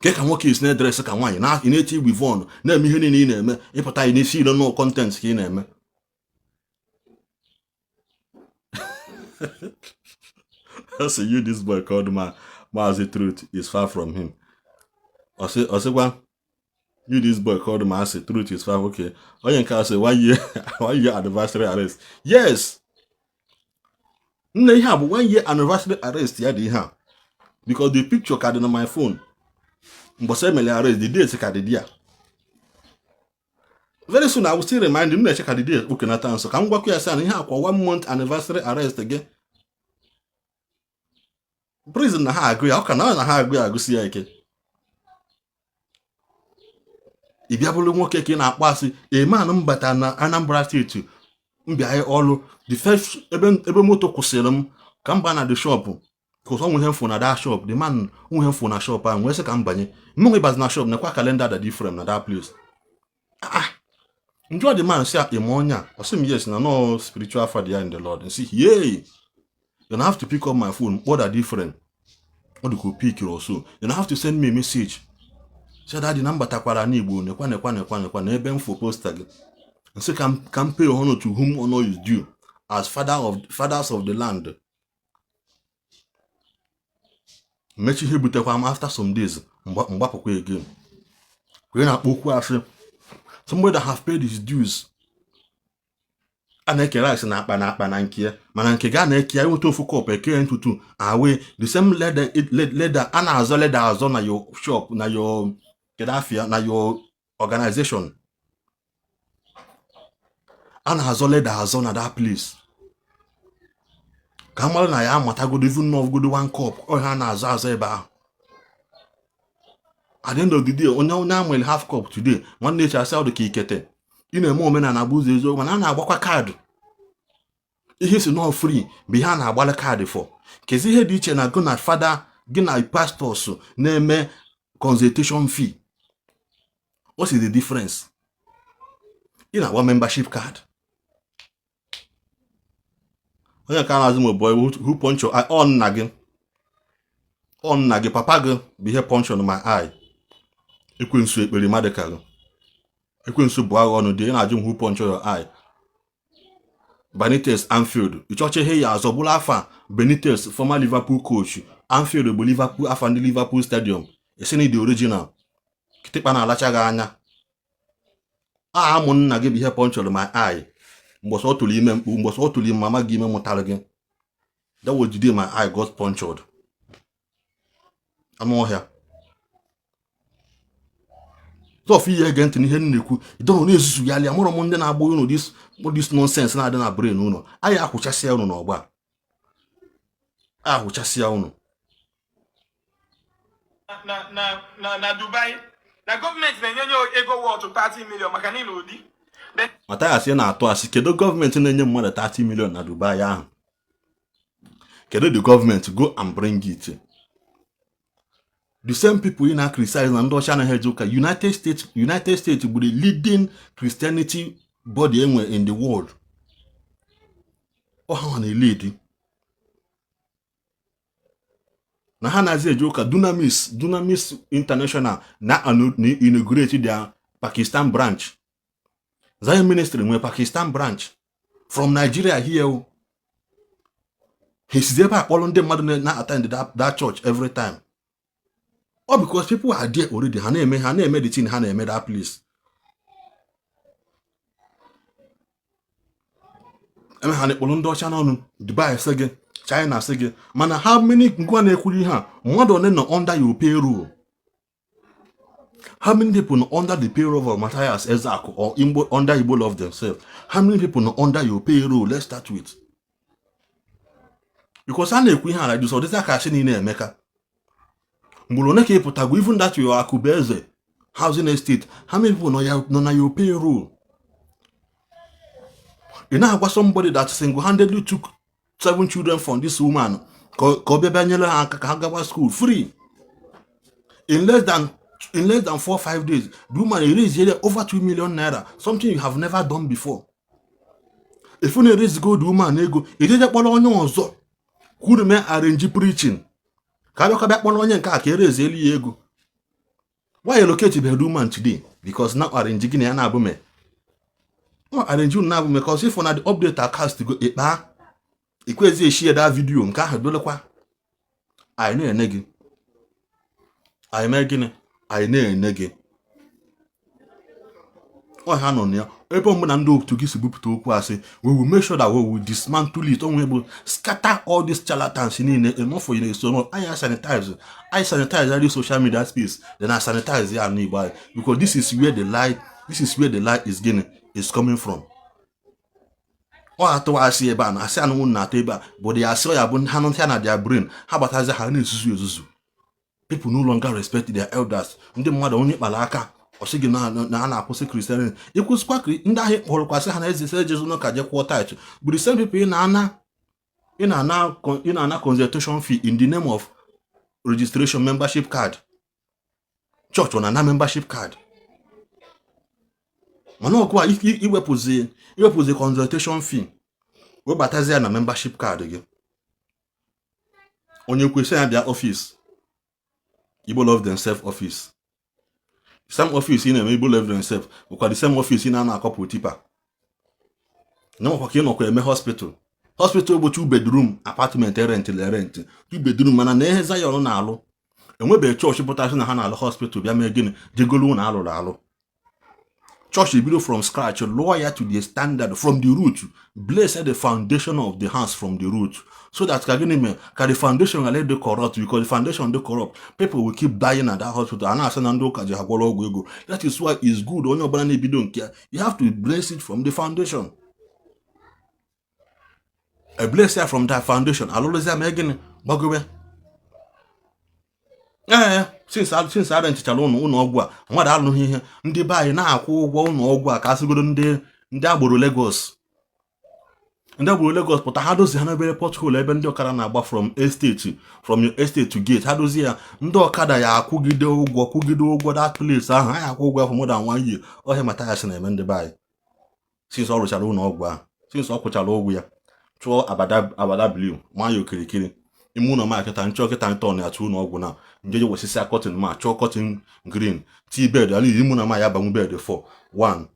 A: ke ka nwoke isi na-edress ka nwaanyị na ị na-eti weave-on, na-eme ihe niile ị na-eme. Ịpụta ị na-esi ilo nọ content ka ị na-eme. So you, this boy called ma Maazị Truth is far from him. Ọsịkwa you, this boy called Maazị Truth is far. Okay, onye nke a sị one year, one year anniversary arrest. Yes nne, ihe a bụ one year anniversary arrest ya dị ihe a because the picture ka dị na my phone mbọsị emere arrest. The date ka dị there. Very soon I will still remind him. Na-eche ka the date kpukenata nso ka m gwakwa ya sị na ihe akwa one month anniversary arrest gị. Prison na ha agụ ya, ọ ka na ha agụ ya, agụsi ya ike. Ị bịa bụrụ nwoke ka ị na-akpọ asị eman mbata na Anambra State mbịa ọrụ. The first ebe moto kwụsịrị m ka m baa na the shop because ọ nwe ihe mfụ na that shop. The man nwe ihe mfụ na shop ahụ nwee sị ka m banye. M nwe ịbazi na shop nekwa calendar Daddy Frame na that place. Ah, njụọ the man sị ịma onye a? Ọ sị m yes, na no spiritual father ya in the Lord. Nsị yay, then I have to pick up my phone kpọọ Daddy Frame. Ọ dịka o pick or so. Then I have to send me a message sị daddy na m batakwara n'Igbo, nekwa nekwa nekwa nekwa na ebe m fụ poster gị. Nsị ka m pay honor to whom honor is due as father of fathers of the land. Mmechi ihe butekwa m after some days mgbapụkwa again wee na-akpọ okwu asị somebody that have paid his dues. A na-eke rice na akpa na akpa na nke ya, mana nke ga na-eke ya, enweta ofu cup, eke ya ntutu awe. The same leather, leather a na-azọ, leather azọ na your shop, na your kedu afịa, na your organization, a na-azọ leather azọ na that place, ka a mara na ya amatagodo, even godo one cup ọ ha na-azọ azọ ebe ahụ. At the end of the day, onye amụrụ half cup today, nwanne echi asị ọdụ ka ikete. Ị na-eme omenala bụ ụzọ eziokwu, mana a na-agbakwa kaadị. Ihe si nọ free bụ ihe a na-agbalị kaadị for. Kezi ihe dị iche na gị na fada gị na pastors na-eme consultation fee? What is the difference? Ị na-agba membership card. Onye ka na-azụ m, boy who punch your eye? Ọ nna gị, ọ nna gị, papa gị bụ ihe punch on my eye. Ekwensu ekpere mmadụ ka gị, ekwensu bụ agha ọnụ dị. Ị na-ajụ m who punch your eye? Benitez, Anfield. Ịchọcha ihe ya azọ bụrụ afa Benitez, former Liverpool coach. Anfield bụ Liverpool, afa ndị Liverpool stadium. Esi na the original kịtịkpa na-alacha gị anya. A amụ nna gị bụ ihe punchụrụ my eye mgbọsọ ọ tụrụ ime mkpu, mgbọsọ ọ tụrụ ime mama gị ime mụtara gị. That was the day my eye got punctured. Anụ ọhịa tọf ihe, ege ntị n'ihe m na-ekwu. Ịdọrọ na-ezuzugharị amụrụ m ndị na-agba unu this nonsense na-adị na brain unu. Anyị akwụchasịa unu n'ọgba a, akwụchasịa unu.
B: Na Dubai na gọọmenti na-enye onye ego worth 30 million maka niile ụdị.
A: Mathias na-atụ asị. Kedu gọọmenti na-enye mmadụ 30 million na Dubai ahụ? Kedu the gọọmenti? Go and bring it. The same people ị na-criticize na ndị ọcha anaghị eje ụka. United States, United States bụ the leading Christianity body enwe in the world. Ọ ha na-elead na ha na-azi eje ụka. Dunamis International na inaugurate their Pakistan branch. Zion Ministry nwere Pakistan branch from Nigeria here o. Ha esizi ebe a kpọrọ ndị mmadụ na-attend that church every time. All because people are there already. Ha na-eme the thing ha na-eme that place. Eme ha na-ekpọrọ ndị ọcha n'ọnụ. Dubai sị gị, China sị gị, mana how many ngwa na-ekwuru ihe a, mmadụ one nọ under your payroll? How many people nọ under the payroll of Matthias Ezeaku or Igbo, under Igbo Love Themselves? How many people nọ under your payroll? Let's start with, because a na-ekwu ihe ala dị sọ dịza ka asị niile emeka mgburu one ka ị pụtago. Even that your Akubeze housing estate, how many people nọ na your payroll? Ị na-agwa somebody that single-handedly took seven children from this woman ka ọ bịa bịa nyere ha aka ka ha gawa school free in less than 4-5 days, the woman raised over 2 million naira, something you have never done before. If you na-erezi go the woman ego, ejeje kpọrọ onye ọzọ kwuru mee arrange preaching ka abịakwa bịa kpọrọ onye nke a ka erezi elu ya ego. Why allocate the woman today? Because now arrange gị na ya na-abụ me ọ arrange unu na-abụ me, cause if na the update a cast go ịkpa ikwezi eshie that video nke ahụ dolekwa. Anyị na-ene gị, anyị mee gịnị? Anyị na-ene gị. Ọ ha nọ na ya ebe ọbụla ndị otu gị si bupụta okwu asị, we will make sure that we will dismantle it. Onwe bụ scatter all these charlatans niile. Enough for you na-eso no. Anyị sanitize every social media space, then I sanitize ya n'Igbo anyị, because this is where the lie is, gịnị, is coming from. Ọ atụwa asị ebe a na asị anụnwụ na-atụ ebe a bụ the asị ọ ya bụ ha nụta na their brain, ha batazi, ha na-ezuzu ezuzu. People no longer respect their elders. Ndị mmadụ onye kpara aka ọ sị gị na a na-akwụsị Christianity. Ịkwụsịkwa ndị ahụ kpọrọkwasị ha na eze ejezu n'ụka je kwụọ tithe bụ the same people ị na-ana consultation fee in the name of registration membership card. Church ọ na-ana membership card, mana ọgụ a iwepụzi consultation fee, webatazi ya na membership card gị. Onye kwesị ya bịa office Igbo Love Themselves office, same office ị na-eme Igbo Love Themselves bụkwa the same office ị na-ana akọpụ tipper na nwekwa ka ị nọkwa eme hospital. Hospital bụ two bedroom apartment, rent rent two bedroom, mana na ihe Zion na-alụ, enwebeghị chọọchị pụtasị na ha na-alụ hospital. Bịa mee gịnị? Jegolu ụlọ alụrụ alụ. Chọọchị ebido from scratch lụọ ya to the standard from the root, bless the foundation of the house from the root, so that ka gịnị mee ka the foundation ghara ịdị corrupt. Because the foundation dị corrupt, people will keep dying at that hospital. A na-asị na ndị ụka ji ha gwọrọ ọgwụ ego. That is why it's good onye ọbụla na-ebido nke ya, you have to bless it from the foundation. A bless ya from that foundation, alụrụzi ya mee gịnị, gbagobe. Ee, since a rentichara ụlọ ọgwụ a, mmadụ alụghị ihe. Ndị be anyị na-akwụ ụgwọ ụlọ ọgwụ a ka asịgoro ndị agboro Lagos, ndị agboro Lagos pụta, ha dozie ha n'obere pothole ebe ndị ọkada na-agba from estate, from your estate to gate. Ha dozie ya, ndị ọkada ya akwụgide ụgwọ, kwụgide ụgwọ that place ahụ. Ha ya akwụ ụgwọ for more than one year. Ọhịa Mathias na-eme ndị be anyị. Since ọ rụchara ụlọ ọgwụ ahụ, since ọ kwụchara ụgwọ ya, chụọ abada abada blue maa ya okirikiri ime ụlọ ma kịta nchọ kịta ntọn ya tụ ụlọ ọgwụ na njeje wesịsịa curtain ma chọọ curtain green tii bed ala ime ụlọ ma ya banwu bed 4, 1,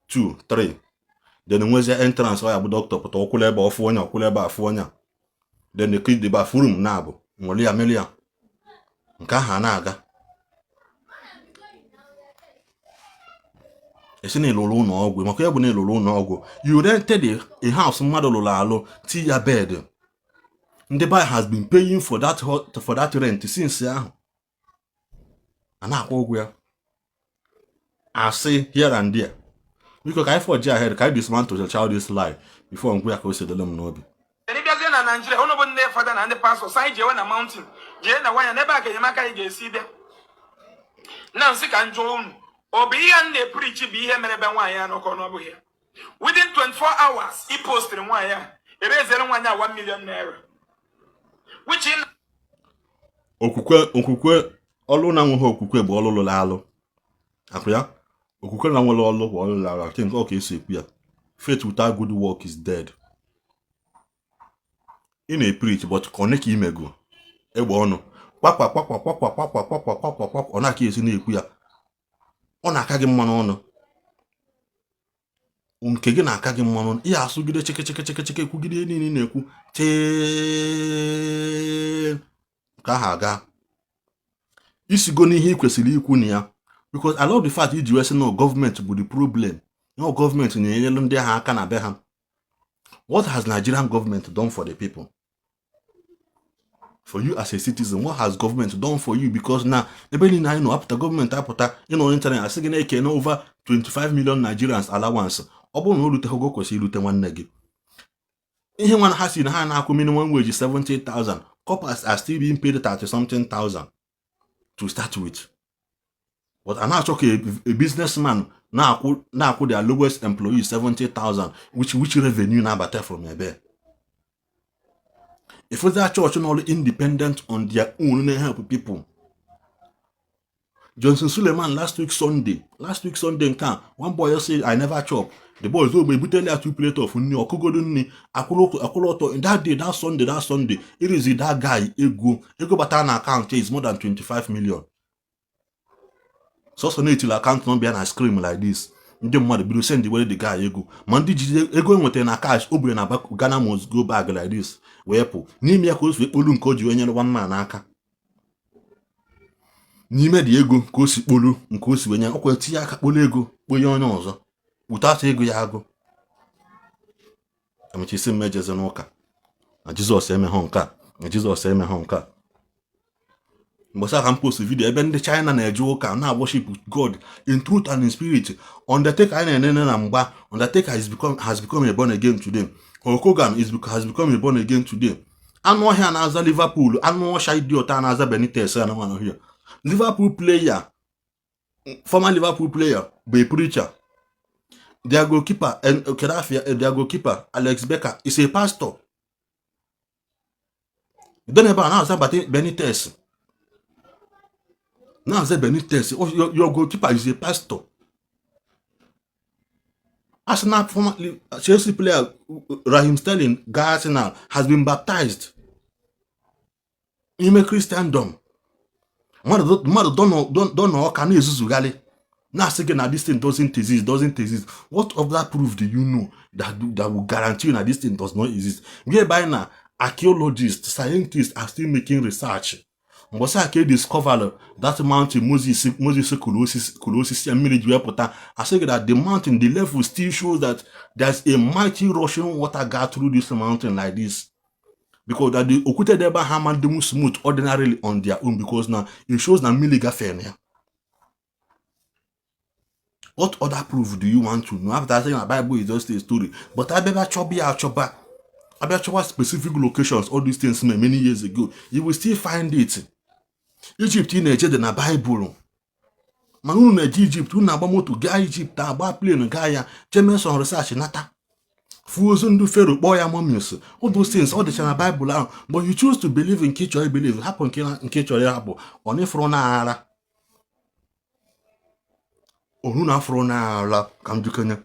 A: 2, 3, then nwezie entrance. Ọ ya bụ dọkịta pụta, ọkwụla ebe ọfụ onye, ọkwụla ebe afụ onye, then the bathroom na-abụ nwere ya mere ya nke ahụ a na-aga. Esi na ịlụrụ ụlọ ọgwụ maka ya bụ na ịlụrụ ụlọ ọgwụ, you rented a house mmadụ lụrụ alụ, ti ya bed. Ndị be has been paying for that rent since ahụ, a na-akwụ ụgwọ ya. Asị here and there. Biko, ka anyị forge ahead, ka anyị dismantle the this lie before ngwa ya ka o si dịrị m n'obi.
B: Ị bịazie na Naijiria, ụnụ bụ ndị fada na ndị pastọ, sị anyị jewe na mountain, jee na wanya n'ebe a ka enyemaka anyị ga-esi bịa. Na nsị ka m jụọ unu, ọ bụ ihe a m na-epreach bụ ihe mere ebe nwaanyị a nọkọ n'ọ bụghị ya? Within 24 hours ị postiri nwaanyị a, erezere nwaanyị a 1 million naira, which in
A: Okwukwe ọlụ na nweghị okwukwe bụ ọlụ lụrụ alụ akụ ya. Okwukwe na nwere ọlụ bụ ọlụ lụrụ alụ. I think ọ ka esi ekwu ya, faith without good work is dead. Ị na-epreach, but ka ọ ka imego egbe ọnụ kwakwa kwakwa kwakwa kwakwa kwakwa kwakwa kwakwa, ọ na-aka esi na-ekwu ya, ọ na-aka gị mma n'ọnụ. Nke gị na-aka gị mma n'ọnụ, ihe asụgide cheke cheke cheke cheke, kwugide ihe niile ị na-ekwu chee ka ahụ aga isigo n'ihe ị kwesịrị ikwu na ya. Because I love the fact iji wee sị na gọọmenti bụ the problem, na gọọmenti na-enyelu ndị agha aka na be ha. What has Nigerian government done for the people, for you as a citizen? What has government done for you? Because na ebe niile anyị nọ apụta, gọọmenti apụta ịnọ n'ịntanetị asị gị na-eke na over 25 million Nigerians allowance. Ọ bụrụ na o ruteghị ogo kwesịrị irute nwanne gị ihe nwa ha si na ha na-akwụ minimum wage 70,000, corpers are still being paid 30 something thousand to start with, but a na-achọ ka a businessman na-akwụ their lowest employee 70,000, which revenue na-abata from ebe? If that church nọrụ independent on their own na-help people. Johnson Suleman, last week Sunday, last week Sunday nke a, one boy say, "I never chop." The boys ogbe ebutela ya two plate of nri, ọkụgodo nri akwụrụ ọtọ that day, that Sunday, that Sunday irizi that guy ego batara na akaụntụ is more than 25 million. Sọsọ na-etiri akaụntụ nọmba ya na screen like this, ndị mmadụ bido send were the guy ego. Ma ndị jide ego enwetara na cash o buru na Ghana must go bag like this wee pụ n'ime ya, ka o si ekpolu nke o ji wee nyere one man aka n'ime dị ego, ka o si kpolu nke o si wee nye ọkwa tinye aka kpolu ego kponye onye ọzọ without ego ya agụ. Emechisi m ejeze n'ụka na Jizọs emeghọ nke a, na Jizọs emeghọ nke a. Mgbe ka m post video ebe ndị China na-eje ụka na worship God in truth and in spirit. Undertaker anyị na-enene na mgba, Undertaker has become a born again today. Hulk Hogan has become a born again today. Anụ ọhịa na-aza Liverpool, anụ ọhịa idiot a na-aza Benitez, anụmanụ ọhịa Liverpool player, former Liverpool player bụ a preacher. Their goalkeeper, Kedafia, their goalkeeper Alex Becker is a pastor. Then ebe a na-aza Benitez, na-aza Benitez. Oh, your goalkeeper is a pastor. Arsenal, former Chelsea player Raheem Sterling gaa Arsenal, has been baptized n'ime Christendom. Mmadụ dọ n'ọka na-ezuzugharị na-asị gị na this thing doesn't exist, doesn't exist. What of that proof do you know that will guarantee you na this thing does not exist? Whereby na archaeologists, scientists are still making research. Mbọsị a ka e discover that mountain Moses kụrụ osisi ya, mmiri ji wee pụta. Asị gị that the mountain, the level still shows that there's a mighty rushing water got through this mountain like this, because that the okwute dị ebe ahụ ama ndị smooth ordinarily on their own, because na it shows na mmiri gafere na ya. What other proof do you want to know after saying the Bible is just a story? But abịa chọba ya achọba, abịa chọba specific locations, all these things many years ago, you will still find it. Egypt ị na-eje dị na Bible, mana unu na-eje Egypt, unu na-agba moto gaa Egypt, agba plane gaa ya, jee mee some research, nata fuo ozu ndị Pharaoh, kpọọ ya mummies. All those things ọ dịcha na Bible ahụ, but you choose to believe nke ị chọrọ believe, hapụ nke ị chọrọ ya. Hapụ ọ na-efuru na ara onu na afụrụ na ara ka m jukenye,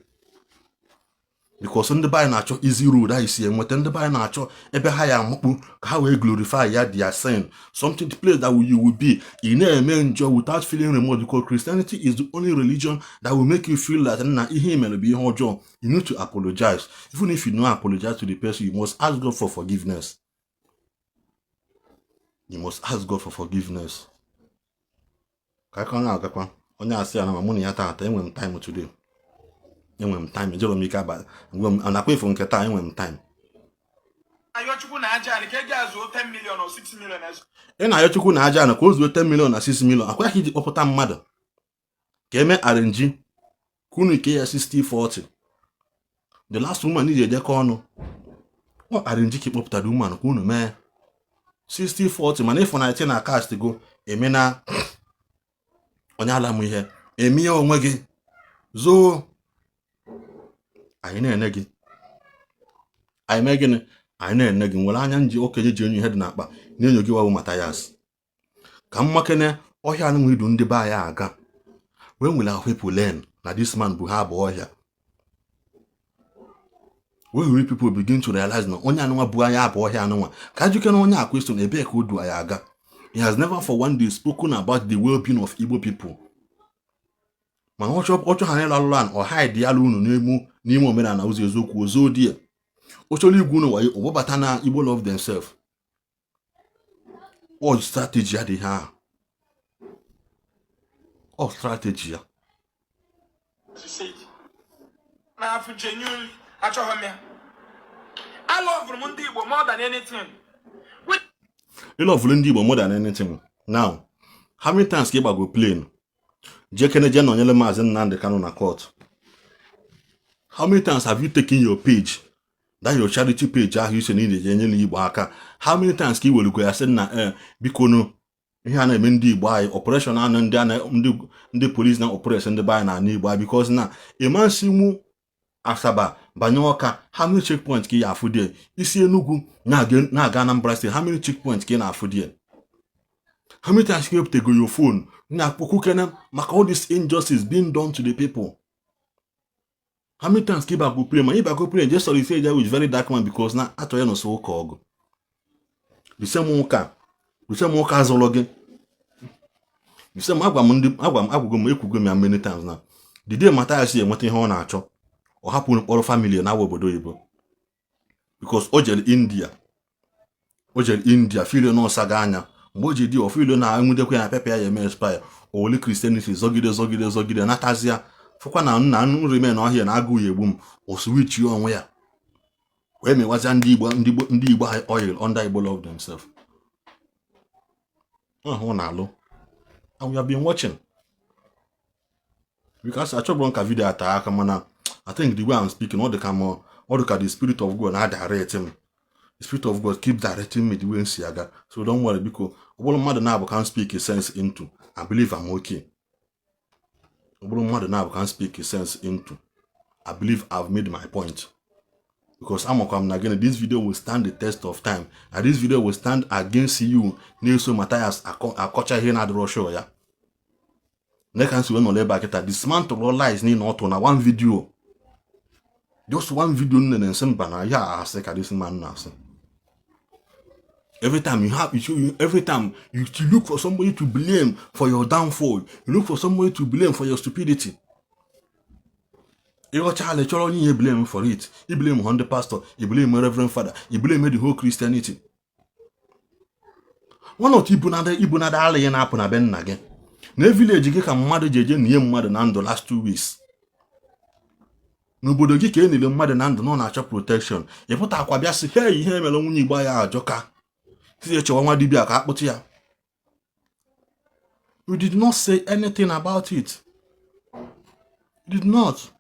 A: because ndị be anyị na-achọ easy road anyị si enweta. Ndị be anyị na-achọ ebe ha ya amakpu ka ha wee glorify ya their sin, something, the place that you will be, ị na-eme njọ without feeling remorse, because Christianity is the only religion that will make you feel that na ihe i mere bụ ihe ọjọọ. You need to apologize. Even if you don't apologize to the person, you must ask God for forgiveness. You must ask God for forgiveness. Ka aka na-agakwa onye asị ya na ma mụ na ya taata enwere m time today, enwere m time, ejero m ike abalị mgbe m nakwa efu nke taa, enwere m time.
B: Ayọ Chukwu na aja anị ka ego a zuo 10 million or 6 million ezu.
A: Ị na-ayọ Chukwu na aja na ka o zuo 10 million na 6 million akwa ka iji kpọpụta mmadụ ka eme arrange ka unu ike ya 60-40. The last woman iji ejekọ ọnụ ọ arrange ka ịkpọpụtara woman ka unu mee 60-40, mana ịfụ na na cast go eme na onye ala m ihe eme ya onwe gị zoo. Anyị na-ene gị, anyị mee gịnị? Anyị na-ene gị nwere anya nji okenye ji enyo ihe dị n'akpa na-enyo gị wawụ Mathias ka mmakene ọhịa anụnwa idu ndị be anyị aga. When will our people learn na this man bụ ha bụ ọhịa? When will people begin to realize na onye anụnwa bụ anyị abụ ọhịa anụnwa? Ka ajụke na onye a question, ebee ka o du anyị aga? He has never for one day spoken about the well-being of Igbo people, mana ọ chọ ha n'ịlụ alụlụ an ọ hide ya unu n'ime omenala ụzọ eziokwu ozo di ya. O chọrọ igwu unu wayo, ọgbabata na Igbo love themselves. Ọ strategy ya dị ihe ahụ, ọ strategy ya.
B: Said na-afụ genuinely, achọghị m ya. Aloverụ m ndị Igbo more than anything.
A: Ịloverụ ndị Igbo more than anything. Now, how many times ka ị gbago plane jee kene jee nọnyere Maazị Nnamdi Kanu na court? How many times have you taken your page, that your charity page ahụ ise na ị na-eji enyere Igbo aka, how many times ka ị welugo ya sị na ee, biko nụ, ihe a na-eme ndị Igbo anyị, operation anụ ndị ndị police na operation ndị be anyị na-ana Igbo anyị, because na ịmansinwu Asaba banye Ọka, how many checkpoint ka ị afụ die? Isi Enugu na-aga Anambra State, how many checkpoint ka ị na-afụ die? How many times ka ị wepụtago your phone na-akpọkwu kene maka all this injustice being done to the people? How many times ka ị bago plane, ma ị bago plane just solicit ya with very dark man, because na atọ ya n'ụsọ ụka ọgụ, the same ụka, the same ụka zụrụ gị, the same. Agwa m ndị, agwa m, agwago m, ekwugo m ya many times na the day Mathias enweta ihe ọ na-achọ, ọ hapụ mkpọrọ family na awa obodo oyibo, because o jere India, o jere India filo na ọsaga anya. Mgbe o ji dị ofilo na enwudekwa ya na pepe ya eme expire, o wele Christianity zọgide zọgide zọgide natazia, fụkwa na nna nri na ọhịa na agụụ ya egbu m, o switchi onwe ya wee mewazia ndị Igbo, ndị Igbo, ndị Igbo oil under Igbo love themselves ọhụ na-alụ. And we have been watching, because achọbụrụ m ka video ata aka, mana I think the way I'm speaking, ọ dị ka m, ọ dị ka the spirit of God na direct m. The spirit of God keep directing me the way m si aga, so don't worry. Biko, ọ bụrụ mmadụ na-abụ can speak sense into, I believe I'm okay. Ọ bụrụ mmadụ na-abụ can speak sense into, I believe I've made my point, because amakwa m na gịnị, this video will stand the test of time, and this video will stand against you na-eso Mathias akọcha ihe na-adịrọ sure ya. Ka nsi wee nọrọ ebe a kịta dismantle lies niile ọ tụrụ na one video, just one video nne nsị mba na ya asị ka this man na-asị. Every time you have you, every time you look for somebody to blame for your downfall, you look for somebody to blame for your stupidity. Ịghọcha ala chọrọ onye ihe blame for it. I blame ndị pastor, I blame reverend father, I blame the whole Christianity. Nwana otu ibunada ibunada ala ya na-apụ na be nna gị na village gị ka mmadụ ji eje nie mmadụ na ndụ last 2 weeks. N'obodo gị ka e nile mmadụ na ndụ na ọ na-achọ protection. Ịpụta akwa bịa sị, "Hey, ihe emere nwunye Igbo ya ajọka." Si echewa nwa dibịa ka akpụtụ ya. You did not say anything about it. You did not.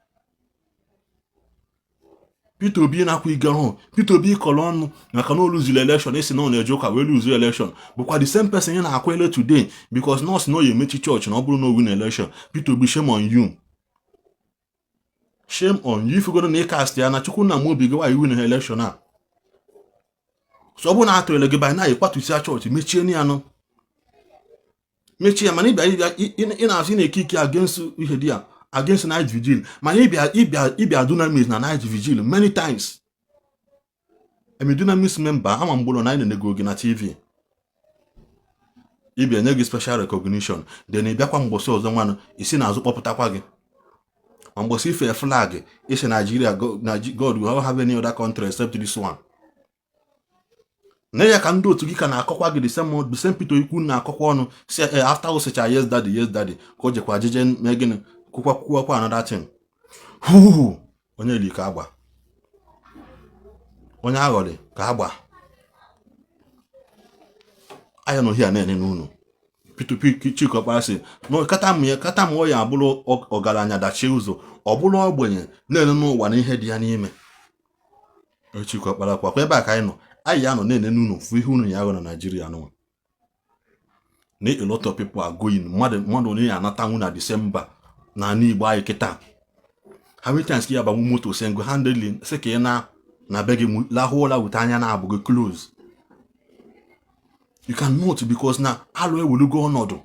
A: Peter Obi na-akwa ige hụ Peter Obi kọrọ ọnụ maka na o luziri election, esi na ọ na-eje ụka wee luzu election, bụkwa the same person ị na-akwa ele today because nọọsụ na ọ ya emechi chọọchị na ọ bụrụ na o win election. Peter Obi, shame on you, shame on you. Ifugoro na ịcast ya na Chukwu na obi gị nwaanyị win election a, so ọ bụrụ na atụrụle gị by na ịkwatusia chọọchị, mechie ya nụ, mechie ya. Mana ịbịa ịbịa ị na-asị na-eke ike against ihe dị ya, against night vigil, mana ịbịa Dunamis na night vigil many times. Emi Dunamis member ama mgbụlọ na anyị na-enego gị na TV, ịbịa nye gị special recognition, then ịbịakwa mgbọsị ọzọ nwanụ isi n'azụ kpọpụtakwa gị. Ma mgbọsị ife flag isi Nigeria, God will not have any other country except this one. Na ya ka ndị otu gị ka na-akọkwa gị, the same Peter Ikwu na-akọkwa ọnụ si after o "Yes daddy, yes daddy," ka o jekwa jeje mee gịnị, kwukwa kwuwakwa another thing. Huu, onye li ka agba, onye aghọrị ka agba anya na ohia na-ene n'unu. Peter Chika Ọkpara sị na kata m ya kata m ọ ya abụrụ ọgaranya dachie ụzọ, ọ bụrụ ogbenye na-ene n'ụwa na ihe dị ya n'ime. Chika Ọkpara kwakwa ebe a ka anyị nọ, anyị ya nọ na-ene n'unu fụ ihe unu ya ahụ na Naijiria nụnwa na a lot of people are going. Mmadụ onye ya anatanwu na Disemba na ala Igbo anyị kịta. How many times ka ya agbanwu moto single handedly sị ka ị na be gị lahụ ụra wute anya na-abụghị close? You cannot, because na alụ ewelugo ọnọdụ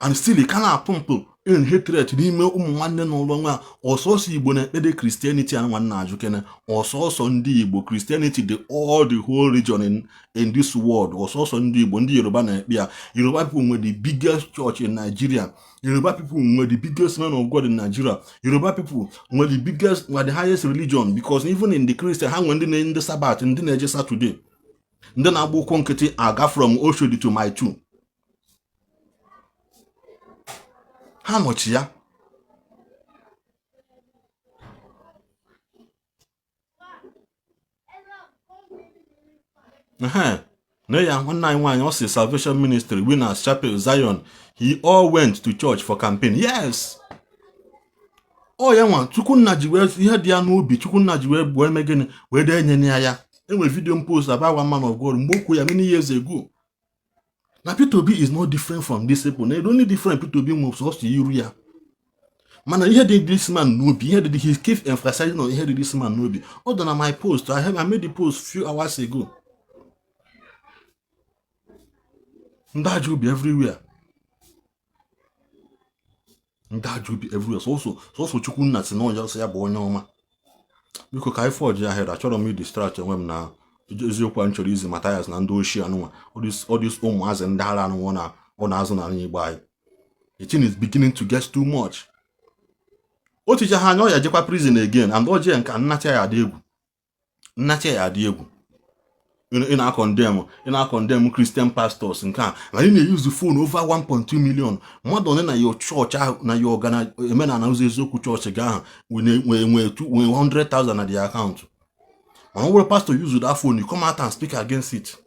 A: and still ị ka na-apụmpụ in hatred n'ime ụmụ nwanne n'ụlọ nwa. Ọsọsọ Igbo na-ekpede Christianity a nwanne ajụ kene. Ọsọsọ ndị Igbo Christianity, the all the whole region in this world, ọsọsọ ndị Igbo. Ndị Yoruba na-ekpe ya. Yoruba people nwe the biggest church in Nigeria. Yoruba people nwe the biggest men of God in Nigeria. Yoruba people nwe the biggest, nwe the highest religion, because even in the Christian, ha nwe ndị na ndị Sabbath, ndị na-eje Saturday, ndị na-agba ụkwụ nkịtị aga from Oshodi to Mile 2. Ha nọchi ya. Ehe, na ya nwanne anyị nwaanyị, ọ sị Salvation Ministry, Winners Chapel, Zion, he all went to church for campaign. Yes, ọ ya nwa Chukwunna ji wee ihe dị ya n'obi. Chukwunna ji wee wee mee gịnị, wee dee nye ya ya. Enwere video m post about one man of God mgbe okwu ya many years ago na Peter Obi is not different from these people, na the only different Peter Obi nwere sọsọ iru ya. Mana ihe dị this man n'obi, ihe dị, he keep emphasizing on ihe dị this man n'obi. Ọ dị na my post. I made the post few hours ago. Ndị ajọ obi everywhere, ndị ajọ obi everywhere. Sọsọ Chukwunna si na onye ọsọ ya bụ onye ọma. Biko, ka anyị forge ahead. Achọrọ m idistract onwe m na eziokwu a m chọrọ izi Mathias na ndị ochie anụnwa, all these ụmụazị ndị ara anụnwa na ọ na-azụ n'ala Igbo anyị. The thing is beginning to get too much. O ticha ha anya, ọ ya jekwa prison again, and ọ jee nka nnacha ya adị egwu, nnacha ya adị egwu. Ị na-acondemn Christian pastors nke a, mana ị na-eyuzu phone over 1.2 million mmadụ one na your church ahụ, na your organa omenala ụzọ eziokwu chọọchị gị ahụ nwee 100,000 na the account. Mana ọ bụrụ pastor use that phone, you come out and speak against it.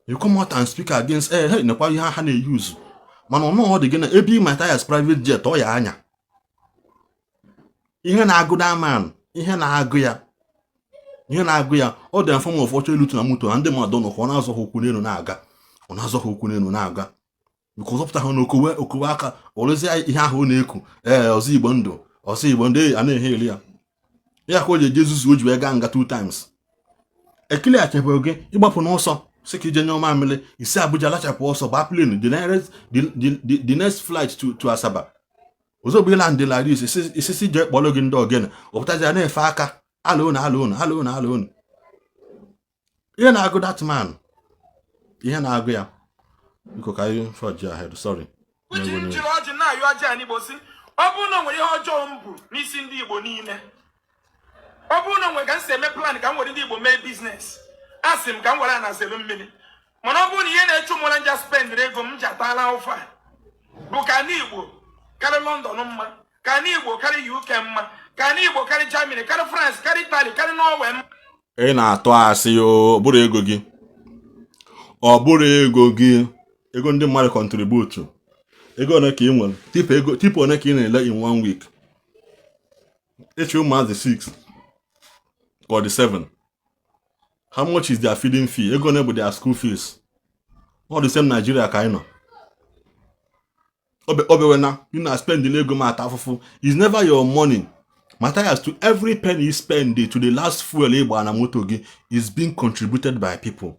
A: You come out and speak against, hey, nekwa ihe ha na-eyuzu. Mana ọnụ ọ dị gị na ebe Mathias private jet ọ ya anya. Ihe na-agụ that man, ihe na-agụ ya, ihe na-agụ ya, ọ dị form of ọchọ elutu na moto na ndị mmadụ nọ ka ọ na-azọ ha ụkwụ n'elu na-aga, ọ na-azọ ha ụkwụ n'elu na-aga, because ọ pụta ha n'okowe okowe aka ọrụzie ihe ahụ ọ na-eku. Ee, ọzọ Igbo ndụ, ọzọ Igbo ndụ a na-ehe eri ya ya ka o ji eje zuzu, o ji wee gaa nga two times. Ekele achebe gị ịgbapụ n'ọsọ sị ka ije nye ọma mmiri isi Abuja lachapụ ọsọ gbaa plane, the next flight to Asaba. Ozugbo ị land like this, isisi jee kpọrọ gị ndị ogene ọpụtazi ya na-efe aka ala unu, ala unu, ala unu, ala unu. Ihe na-agụ that man, ihe na-agụ ya. Biko, ka anyị forge ahead. Sorry.
B: Uche m jiri ọjị na-ayọ aja n'Igbo si ọ bụrụ na o nwere ihe ọjọọ m bụ n'isi ndị Igbo niile, ọ bụrụ na o nwere ka m si eme plan ka m were ndị Igbo mee business, a sị m ka m were ana zelu mmiri. Mana ọ bụrụ na ihe na-echu mụra nja spendịrị ego m ji atala ụfa bụ ka ndị Igbo karị London mma, ka ndị Igbo karị UK mma, ka ndị Igbo karị Germany, karị France, karị Italy, karị Norway mma.
A: Ị na-atụ asị o. Ọ bụrụ ego gị, ọ bụrụ ego gị, ego ndị mmadụ contribute. Ego one ka ị nwere? Tipper ego, tipper one ka ị na-ele in one week? Ịchị ụmụazị 6 ka ọ dị 7, how much is their feeding fee? Ego one bụ their school fees? Ọ dị same Nigeria ka anyị nọ. Obewena you na spend ego m ata afụfụ. Is never your money, Matthias. To every penny you spend, to the last fuel ịgba na moto gị is being contributed by people.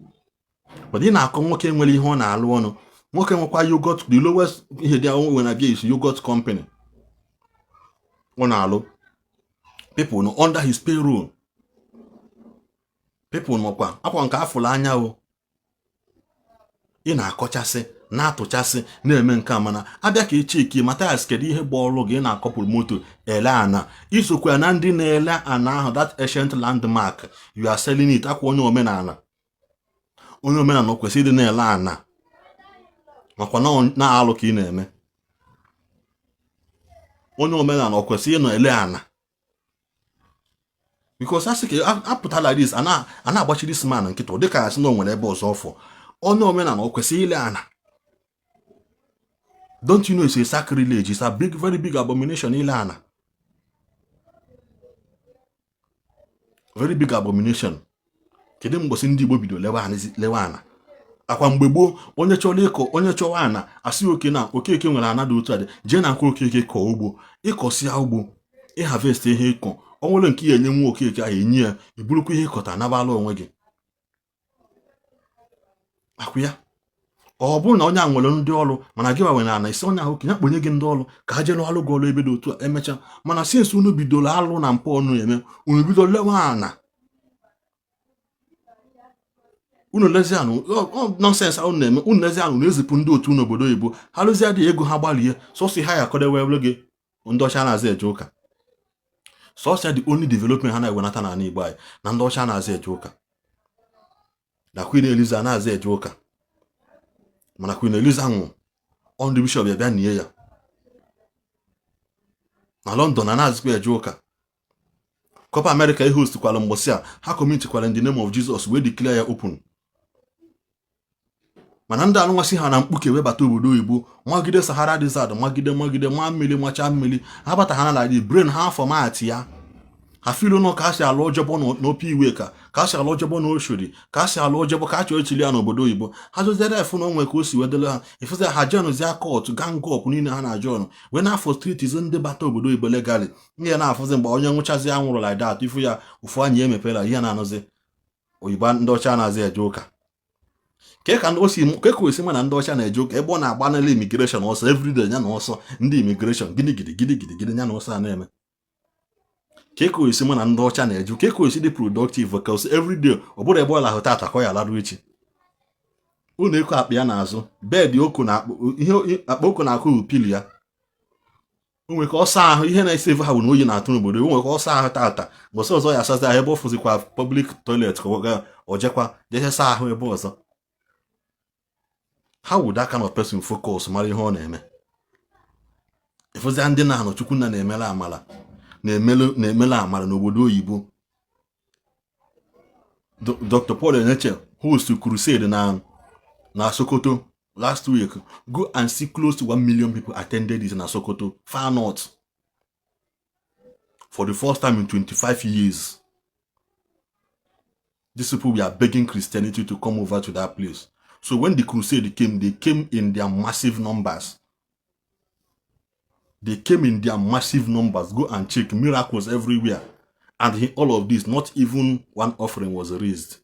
A: But ị na-akọ nwoke nwere ihe ọ na-alụ ọnụ, nwoke nwekwa yogurt, the lowest ihe dị ahụ nwere na bịa is yogurt company ọ na-alụ. People nọ under his payroll, people nọkwa akwa nke afụrụ anya o. Ị na-akọchasị, na-atụchasị, na-eme nke a, mana abịa ka echeki Mathias, kedu ihe bụ ọrụ gị? Ị na-akọpụrụ moto ele ana, isokwa na ndị na-ele ana ahụ, that ancient landmark, you are selling it. Akwa onye omenala, onye omenala o kwesịrị ịdị na-ele ana, makwa na-alụ ka ị na-eme. Onye omenala o kwesịrị ịnọ ele ana? Because a sị ka apụta like this, a na-agbachi this man nkịta, ọ dịka asị na o nwere ebe ọzọ ọfọ. Onye omenala o kwesịrị ile ana? Don't you know it's a sacrilege? It's a big, very big abomination, ile ana. Very big abomination. Kedu mgbọsị ndị Igbo bido lewe ana? Akwa mgbe gboo, onye chọrọ ịkọ, onye chọwa ana, asị oke na Okeke nwere ana dị otu a, dị jee na nke Okeke kọọ ugbo. Ịkọsịa ugbo, ịharvest ihe ịkọ, ọ nwere nke ya enye nwa Okeke ahụ, enye ya, iburukwa ihe ịkọta nabala onwe gị. Akwụ ya, ọ bụrụ na onye a nwere ndị ọrụ, mana gị nwere ana, isi onye ahụ okenye akpọnye gị ndị ọrụ ka ha jee lụọ gị ọrụ ebe dị otu a. Emechaa, mana since unu bidoro alụ na mpụ ọnụ eme, unu bido lewe ana, unu lezi anụ nonsense ahụ na-eme. Unu lezi anụ na-ezipụ ndị otu n'obodo oyibo, ha lụzie dị ego, ha gbalie sọsọ ha ya akọdewere gị. Ndị ọcha na-aza eje ụka, sọsọ the only development ha na-ewenata n'ala Igbo anyị na ndị ọcha na-aza eje ụka, na Queen Eliza na-aza eje ụka. Mana Queen Eliza nwụ, ọ ndị bishọp ya bịa nie ya na London, na na-azịkwa eje ụka. Copa America ihe hostikwara mgbọsị a, ha commitkwara in the name of Jesus wee declare ya open. Mana ndị anụnwasị ha na mkpuke webata obodo oyibo, magide Sahara Desert, magide magide ma mmiri, machaa mmiri, ha bata ha na brain ha format ya, ha filu nọ ka ha si alụ ọjọbọ n'opi iwe, ka ha si alụ ọjọbọ n'Oshodi, ka ha si alụ ọjọbọ, ka ha chọrọ echili ya n'obodo oyibo. Ha zoziere efu na onwe ka o si wedele ha efụzi ha jenụzie cult gang up niile ha na join wee na-afọ streetizi ndị bata obodo oyibo legally. Ihe na-afụzi mgbe onye nwụchazi anwụrụ like that, ifu ya ụfụ anyị emepela ihe na-anụzi oyibo. Ndị ọcha na-azị eje ụka, ka o si ma na ndị ọcha na-eje ụka ebe ọ na-agba n'elu immigration ọsọ everyday, ya na ọsọ ndị immigration gidi gidi gidi gidi gidi, ya na ọsọ a na-eme. Ka o esi ma na ndị ọcha na-eje? Ka o esi dị productive ka osi everyday? Ọ bụrụ ebe ọ lahụ tata ka ọ ya larụ echi. Unu eko akpa ya n'azụ bed oko na ihe akpa oko na-akụ pili ya. O nwere ka ọsọ ahụ ihe na-ese ha bụ na oyi na-atụ n'obodo. O nwere ka ọsọ ahụ tata, mbọsị ọzọ ya asazi ahụ ebe ọ fụzikwa public toilet ka ọ jekwa jechesa ahụ ebe ọzọ. How would that kind of person focus, mara ihe ọ na-eme? Ịfụzia ndị na-anọ Chukwunna na-emela amala, na-emela amara n'obodo oyibo. Dr. Paul Enenche host crusade na Sokoto last week. Go and see, close to 1 million people attended it na Sokoto, far north, for the first time in 25 years. These people were begging Christianity to come over to that place. So when the crusade came, they came in their massive numbers. They came in their massive numbers. Go and check, miracles everywhere. And in all of this, not even one offering was raised.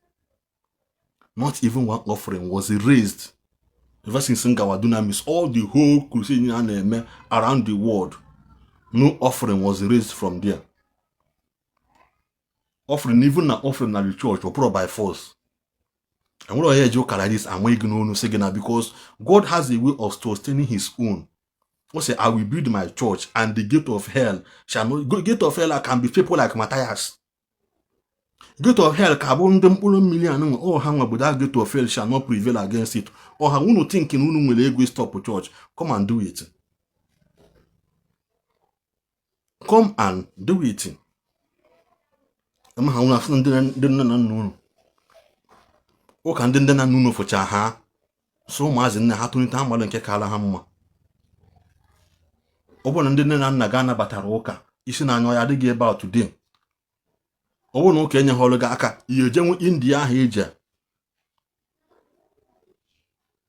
A: Not even one offering was raised. Ever since Ngawa Dunamis, all the whole crusade na-eme around the world, no offering was raised from there. Offering, even na offering na the church, or by force. Enwere onye eji ụka like this ama gị n'onu sị gị na, because God has a way of sustaining his own. O say, "I will build my church and the gate of hell shall not." Gate of hell can be people like Matthias. Gate of hell ka bụ ndị mkpụrụ mmiri anụ nwe ọha nwa bụ that gate of hell shall not prevail against it. Ọha unu think na unu nwere ego stop church, come and do it, come and do it. Ama ha unu afụ ndị nne na nna unu ụka, ndị nne na nna unu fụcha ha so ụmụazị nne ha tụlite amalụ nke kaala ha mma. Ọ bụrụ na ndị nne na nna ga-anabatara ụka isi na anya ya adịghị ebe a today. Ọ bụrụ na ụka enyeghị ọrụ gị aka, ihe ejenwu India ahụ ije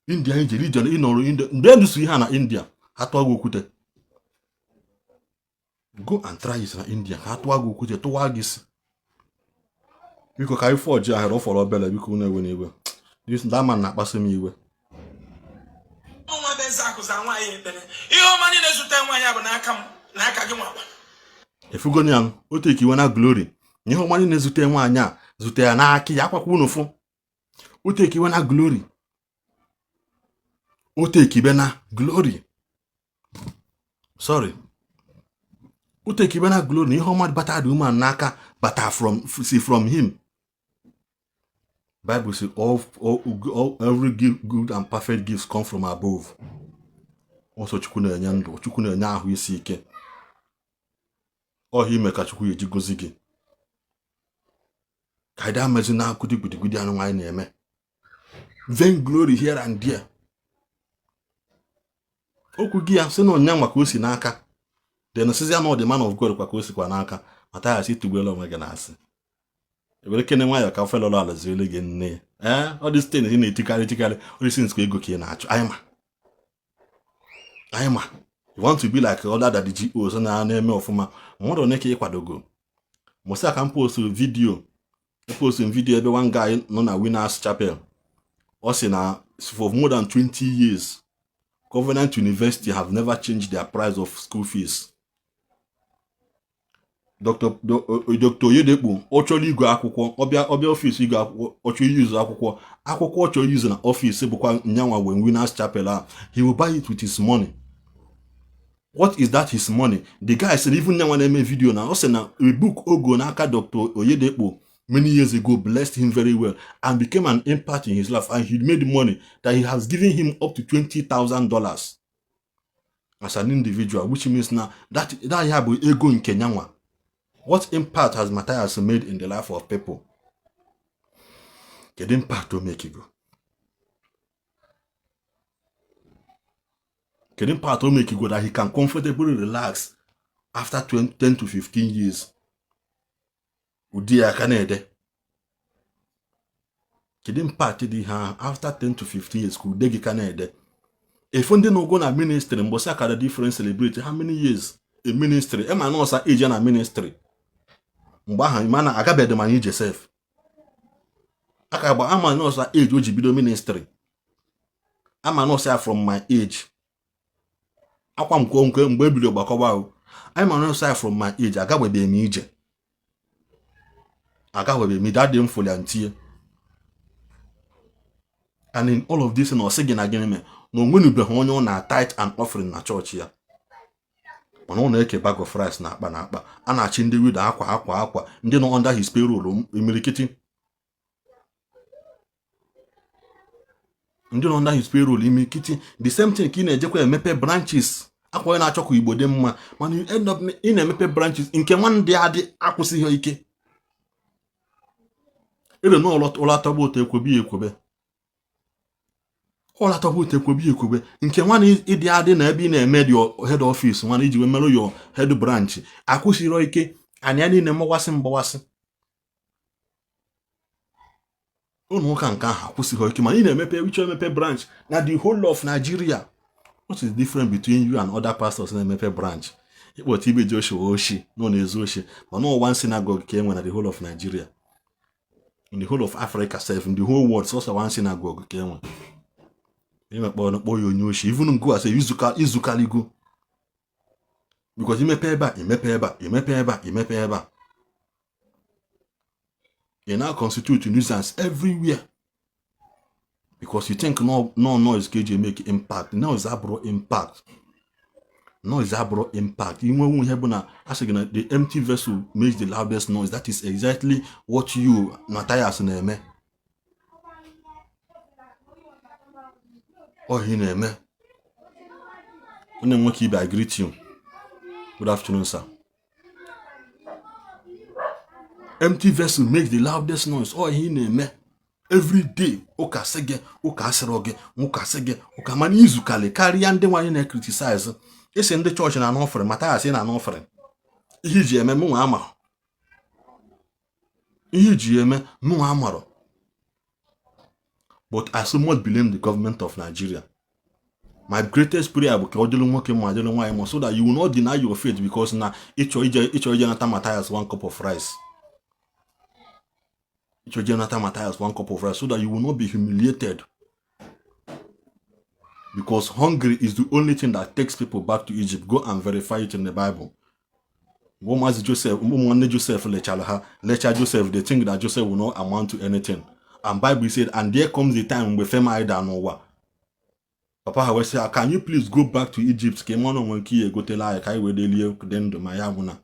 A: India ijere ije ịnọrọ India mgbe e ihe a na India, ha tụọ gị okwute. Go and try it na India, ka ha tụọ gị okwute, tụwa gị isi. Biko, ka anyị fọji ahịrị ọ fọrọ obere. Biko, unu ewe n'iwe, that man na-akpasu m iwe.
B: Nwa be eze akụza nwaanyị ekpere ihe ọma niile zute nwaanyị bụ n'aka m, n'aka gị nwakwa.
A: Efugoni ya o take iwe na glory ihe ọma niile zute nwaanyị a zute ya n'aka ya akwakwa unu fụ. O take iwe na glory, o take ibe na glory, sorry, o take ibe na glory na ihe ọma bata the woman n'aka bata from see from him. Bible say all every good and perfect gifts come from above. Ọsọ Chukwu na-enye ndụ, Chukwu na-enye ahụ isi ike, ọhịa ime ka Chukwu eji gozi gị ka anyị amezi na akụdị gbidigbidi anụ anyị na-eme vain glory here and there. Okwu gị ya sị na ọnya nwa ka o si n'aka, then sizi na ọ dị man of God kwa ka o sikwa n'aka. Mathias, itugbuela onwe gị na-asị ewere kene nwayọ ka ofe lọrọ ala zuele gị nne. Ee, ọ dị site ị na-etikarị etikarị ọ dị since ka ego ka ị na-achọ. Anyị ma, anyị ma you want to be like other daddy GOs na na-eme ọfụma. Mmadụ one ka ị kwadogo mụsị aka m post video, post video ebe one guy nọ na Winners Chapel, ọ sị na for more than 20 years Covenant University have never changed their price of school fees. Dr. Dr. Oyedepo ọ chọrọ igo akwụkwọ, ọbịa office igo akwụkwọ, ọ chọrọ iyuzu akwụkwọ, akwụkwọ ọ chọrọ iyuzu na office bụkwa nyanwa wee Winners Chapel a, he will buy it with his money. What is that his money? The guy said even nyanwa na-eme video na ọ sị na a book ogo n'aka Dr. Oyedepo many years ago blessed him very well and became an impact in his life, and he made money that he has given him up to $20,000 as an individual, which means now that that ya bụ ego nke nyanwa. What impact has Matthias made in the life of people? Kedu impact o mekigo? Kedu impact o mekigo that he can comfortably relax after 20, 10 to 15 years ụdị ya aka na-ede? Kedu impact dị ha after 10 to 15 years ka ude gị ka na-ede? Efu ndị na-ụgwọ na ministry mgbọsị akara different celebrity, how many years a ministry ema na ọsa ije na ministry mgbe ahụ ma na agabeghị m anyị ije sef aka gba ama na ọsa age o ji bido ministry, ama na ọsa from my age akwa m kwuo nke mgbe ebido gbakọba ahụ anyị ma na ọsa from my age agagbebeghị m ije, agagbebeghị m ije adị m fụlia ntie. And in all of this na ọ sị gị na gịnị mee na o nwenubeghị onye ọ na tithe and offering na chọọchị ya, mana ọ na-eke bag of rice na akpa na akpa a na-achị ndị widow akwa akwa akwa ndị nọ under his payroll imirikiti, ndị nọ under his payroll imirikiti. The same thing ka ị na-ejekwa emepe branches akwa onye na-achọ ka Igbo dị mma, mana you end up ị na-emepe branches nke nwa ndị adị akwụsịghị ike ere na ụlọ atọgbu ụtọ ekwobe ya ekwobe, ụlọ atọgbu ụtọ ekwobe ya ekwobe nke nwa na ịdị adị na ebe ị na-eme dị head office nwana iji wee merụ your head branch akwụsịrọ ike anya niile mgbawasị mgbawasị ụlọ ụka nke ahụ akwụsịghị ike, mana ị na-emepe uche emepe branch na the whole of Nigeria. What is the difference between you and other pastors na-emepe branch? Ịkpọta ibe Joshua oshi nọ na-ezu oshi, mana one synagogue ka e nwere na the whole of Nigeria, in the whole of Africa sef, in the whole world, sọsọ one synagogue ka e nwere. Imekpọ ọnụ kpọọ ya onye oshi, even ngụ asị izukaligo because imepe ebe a, imepe ebe a, imepe ebe a, imepe ebe a, you now constitute nuisance everywhere because you think no noise ka eji make impact. Noise abụrụ impact. Noise abụrụ impact. Inwewu ihe bụ na a sị gị na the empty vessel makes the loudest noise. That is exactly what you Matthias na-eme. Ọ ihe na-eme. Onye nwoke ibe, I greet you. Good afternoon, sir. Empty vessel makes the loudest noise. Ọ ihe ị na-eme every day. Ụka sị gị, ụka asịrọ gị, ụka sị gị, ụka mana izukalị karịa ndị nwaanyị na-criticize. Isi ndị chọọchị na anọfere, Matthias na anọfere. Ihe iji eme mụnwa ama. Ihe iji eme mụnwa amarọ. But I so much blame the government of Nigeria. My greatest prayer bụ ka ọ dịrị nwoke ma dịrị nwaanyị ma, so that you will not deny your faith because na ịchọ ije nata Matthias one cup of rice. Ịchọ ije nata Matthias one cup of rice so that you will not be humiliated. Because hungry is the only thing that takes people back to Egypt. Go and verify it in the Bible. Mgbe ụmụazị Joseph, ụmụ nwanne Joseph lechara ha, lechaa Joseph, they think that Joseph will not amount to anything. And Bible said, and there comes the time mgbe famine da n'ụwa. Papa ha wee sị, "Can you please go back to Egypt ka ị mara onwe nke ya egotela anyị ka anyị wee delie dị ndụ ma ya bụ na."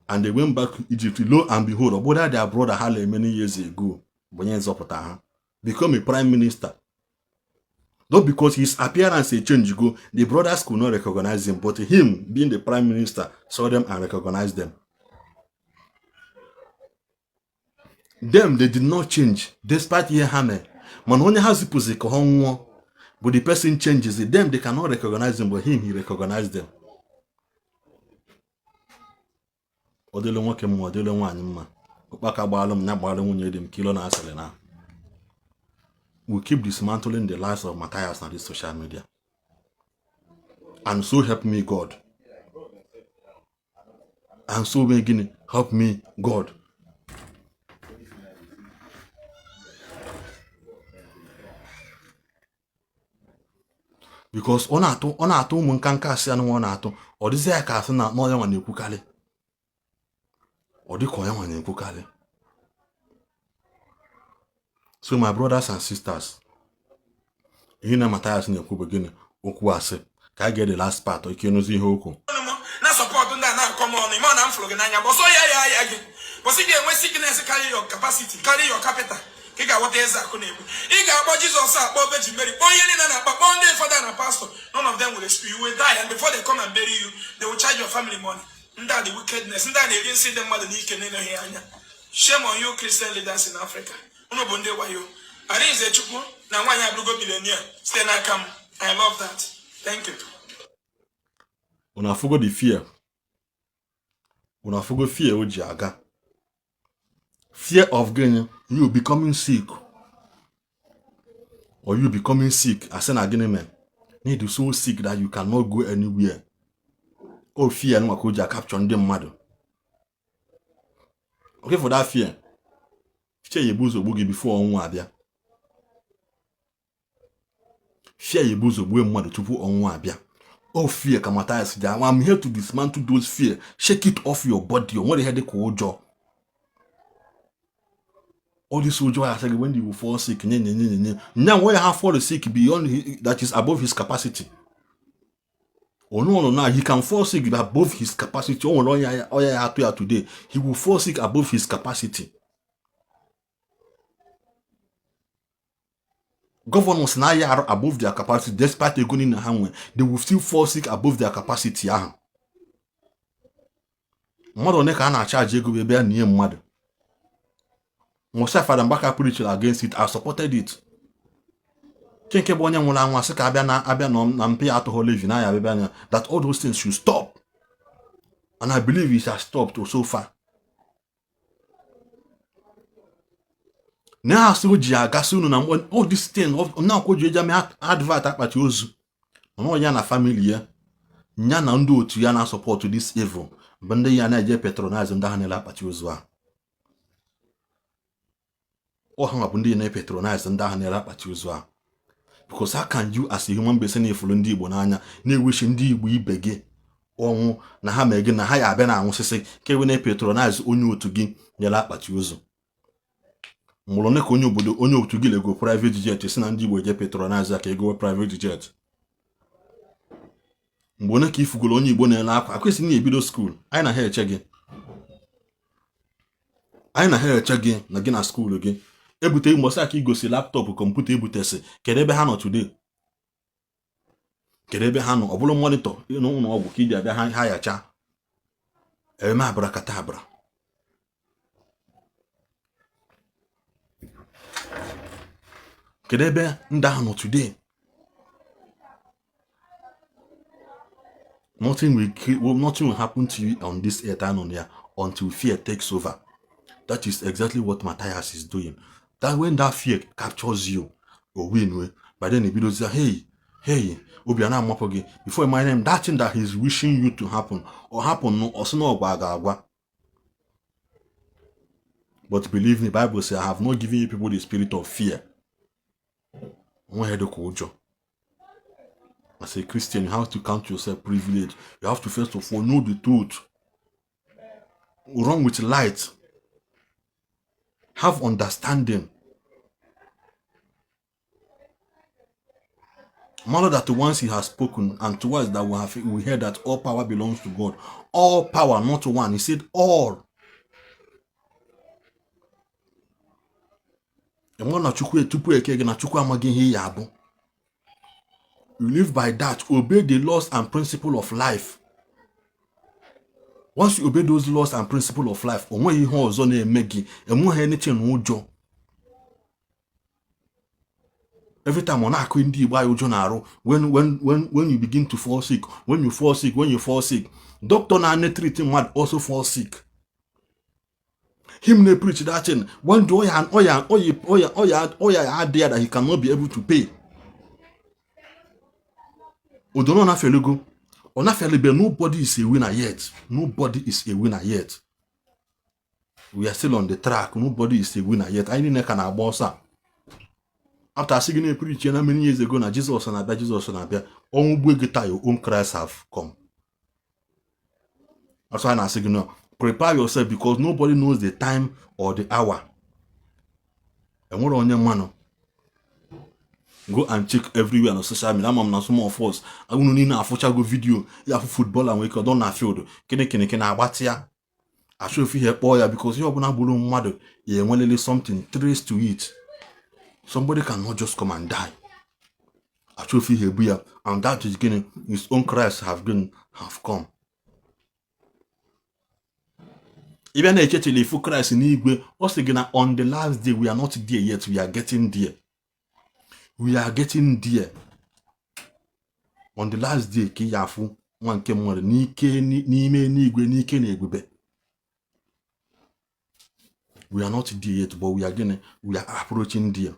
A: And they went back to Egypt. Lo and behold, ọ bụrụ their brother ha lere many years ago bụ onye nzọpụta ha, become a prime minister. Not because his appearance a change go, the brothers could not recognize him, but him being the prime minister saw them and recognized them. Them, they did not change despite ihe ha mere. Mana onye ha zipụzi ka ọ nwụọ, but the person changes it. Them, they cannot recognize him, but him, he recognized them. Ọ dịla nwoke mma, ọ dịla nwaanyị mma. Ụkpaka gbaalụ m ya gbaalụ nwunye di m kilo na asịrị na. We keep dismantling the lives of Matthias na this social media. And so help me God. And so may gịnị help me God. Because ọ na-atụ ụmụ nka nka asị anụ ọ na-atụ, ọ dịzị ya ka asị na n'ọya nwa na-ekwukarị, ọ dị ka ọya nwa na-ekwukarị. So my brothers and sisters, ihe na Matthias na-ekwu bụ gịnị? Okwu asị. Ka a ga the last part ike nụzi ihe okwu.
B: Na support ndị a na-akọ m ọnụ ime ọ na m fụrụ gị n'anya bọsọ ya ya ya gị bọsị ga-enwe sickness carry your capacity, carry your capital, ka ị ga-aghọta eze akụ na-egbu. Ị ga-akpọ Jizọs, akpọ Virgin Mary, kpọọ ihe niile na-akpọ, kpọọ ndị fada na pastor, none of them will rescue you. Will die, and before they come and bury you, they will charge your family money. Ndị a dị wickedness, ndị a na-eri nsị ndị mmadụ n'ike na-eleghị anya. Shame on you, Christian leaders in Africa. Unu bụ ndị wayo. Arinze Chukwu na nwaanyị abụrụgo billionaire site n'aka m. I love that. Thank you.
A: Unu afụgo the fear? Unu afụgo fear o ji aga? Fear of gịnị? You becoming sick or you becoming sick, asị na gịnị mere need so sick that you cannot go anywhere. O fear nwa ka o ji capture ndị mmadụ. Okay, for that fear, fear ya ebu ụzọ gbu gị before ọnwụ abịa. Fear ya ebu ụzọ gbue mmadụ tupu ọnwụ abịa. O fear ka Matthias ji. I'm here to dismantle those fear, shake it off your body. O nwere ihe dị ka ụjọ. All this ụjọ ya asị gị when you will fall sick, nye nye nye nye nye nwe ya ha fall sick beyond his, that is above his capacity. Ono na he can fall sick above his capacity. O nwere ọnya ọya ya atụ ya today, he will fall sick above his capacity. Governors na-aya arụ above their capacity despite ego niile ha nwere, they will still fall sick above their capacity ahụ. Mmadụ one ka a na-achaji ego ebe ya na ihe mmadụ. Musa Fada Mbaka preached against it. I supported it. Chinke bụ onye nwụrụ anwụ asị ka abịa na abịa nọ na mpe ya atụghọ levy na ya abịa anya, that all those things should stop, and I believe it has stopped so far. Na asị o ji agasị unu na all this thing na akwụ ji eji ame advert akpati ozu, mana ya na family ya, ya na ndị otu ya na-support this evil bụ ndị ya na-eje patronize ndị ahụ na-ele akpati ozu ahụ. Ọ ha bụ ndị na-patronize ndị ahụ na-ere akpati ozu ahụ, because how can you as a human being na-efulu ndị Igbo n'anya, na-ewishi ndị Igbo ibe gị ọnwụ na ha mee gị na ha ya abịa na anwụsịsị ka ewe na-patronize onye otu gị nyere akpati ozu mụrụ one ka onye obodo onye otu gị lego private jet si na ndị Igbo eje patronize ya ka ego private jet. Mgbe one ka ifugoro onye Igbo na-ele akwa akwesị na ebido school, anyị na ha eche gị, anyị na ha eche gị na gị na school gị ebute mbọsị aka igosi laptop, kọmputa ebutesi. Kedu ebe ha nọ today? Kedu ebe ha nọ? Ọ bụrụ monitor n'ụlọ ọgwụ ka iji abịa ha yacha eme abracadabra. Kedu ebe ndị ahụ nọ today? Nothing will happen to you on this earth and on here until fear takes over. That is exactly what Matthias is doing. That when that fear captures you, o win we. By then ebidozie, hey, hey, obi a na-amapụ gị. Before you mind him, that thing that he's wishing you to happen or happen no, ọ sị na ọgwa ga-agwa. But believe me, Bible say, I have not given you people the spirit of fear. Nweghị dịka ụjọ. As a Christian, you have to count yourself privileged. You have to first of all know the truth. Run with light. Have understanding. Matter that once he has spoken, and towards that we heard that all power belongs to God. All power, not one. He said all. Enwe na Chukwu tupu eke gị na Chukwu amaghị ihe ya abụ. You live by that. Obey the laws and principle of life. Once you obey those laws and principle of life, o nweghị ihe ọzọ na-eme gị, enweghị anything ụjọ. Every time ọ na-akụ ndị Igbo anyị ụjọ na-arụ, when you begin to fall sick, when you fall sick, when you fall sick, doctor na-ane treat mmadụ also fall sick. Him na-preach that thing when the oya oya oya oya oya oya ya adị ya that he cannot be able to pay. Odono nafelugo ọ nafelube. Nobody is a winner yet. Nobody is a winner yet. We are still on the track. Nobody is a winner yet. Anyị niile ka na-agba ọsọ a. After asị gị na-epreach na many years ago na Jizọs na-abịa, Jizọs na-abịa, ọnwụ gbuo gị taa, your own Christ have come. That's why na-asị gị no, prepare yourself, because nobody knows the time or the hour. Enwere onye mmanụ. Go and check everywhere na social media. Ama m na some of us, unu niile afụchago video ya, afụ footballer nwere ike ọdọ na field kịnị kịnị kịnị agbatị ya achọ ofu ihe kpọọ ya, because ihe ọbụla gburu mmadụ ya enwelele something trace to it. Somebody cannot just come and die, achọ ofu ihe ebu ya, and that is gịnị? His own Christ have come. Ị bịa na-echetili ifu Christ n'igwe, ọ sị gị na on the last day. We are not there yet. We are getting there. We are getting there. On the last day ka ị ya afụ nwa nke mmadụ n'ike n'ime n'igwe n'ike na ebube. We are not there yet, but we are gịnị? We are approaching there.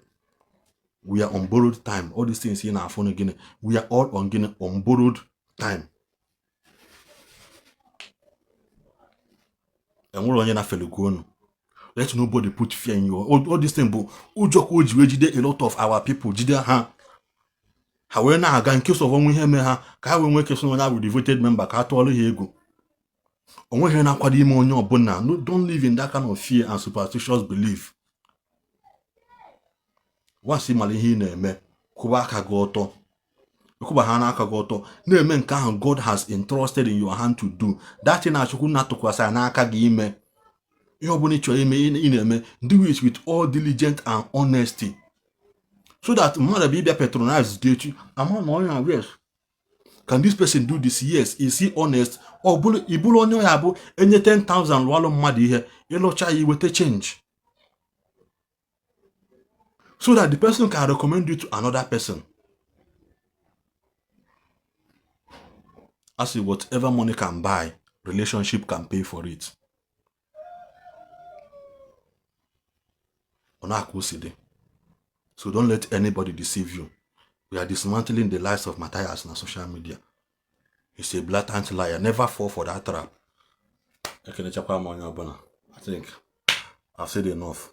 A: We are on borrowed time. All these things ị na-afụ na gịnị, we are all on gịnị? On borrowed time. Enwere onye na-afelugo unu. Let nobody put fear in you. All this thing bụ ụjọ ka o ji wee jide a lot of our people, jide ha, ha wee na-aga nke so ọnwụ ihe mee ha ka ha wee nwee kesị onye ahụ devoted member ka a tụọrọ ha ego. O nweghị na-akwado ime onye ọbụla. No, don't live in that kind of fear and superstitious belief. Once ị mara ihe ị na-eme, kwụba aka gị ọtọ, kwụba ha n'aka gị ọtọ, na-eme nke ahụ God has entrusted in your hand to do. That thing na Chukwu na-atụkwasị ya n'aka gị ime, ihe ọbụla ị chọrọ ime, ị na-eme, do it with all diligence and honesty, so that mmadụ bụ ịbịa patronize gị echi, ama na onye, yes, can this person do this? Yes. Is he honest? Ọ bụrụ ị bụrụ onye ya bụ enye 10,000 lụọlụ mmadụ ihe, ịlụcha ya, iweta change, so that the person can recommend you to another person. As whatever money can buy, relationship can pay for it. Ọ na-akụ si dị. So don't let anybody deceive you. We are dismantling the lies of Matthias na social media. He's a blatant liar. Never fall for that trap. Ekelechakwa m onye ọbụla. I think I've said enough.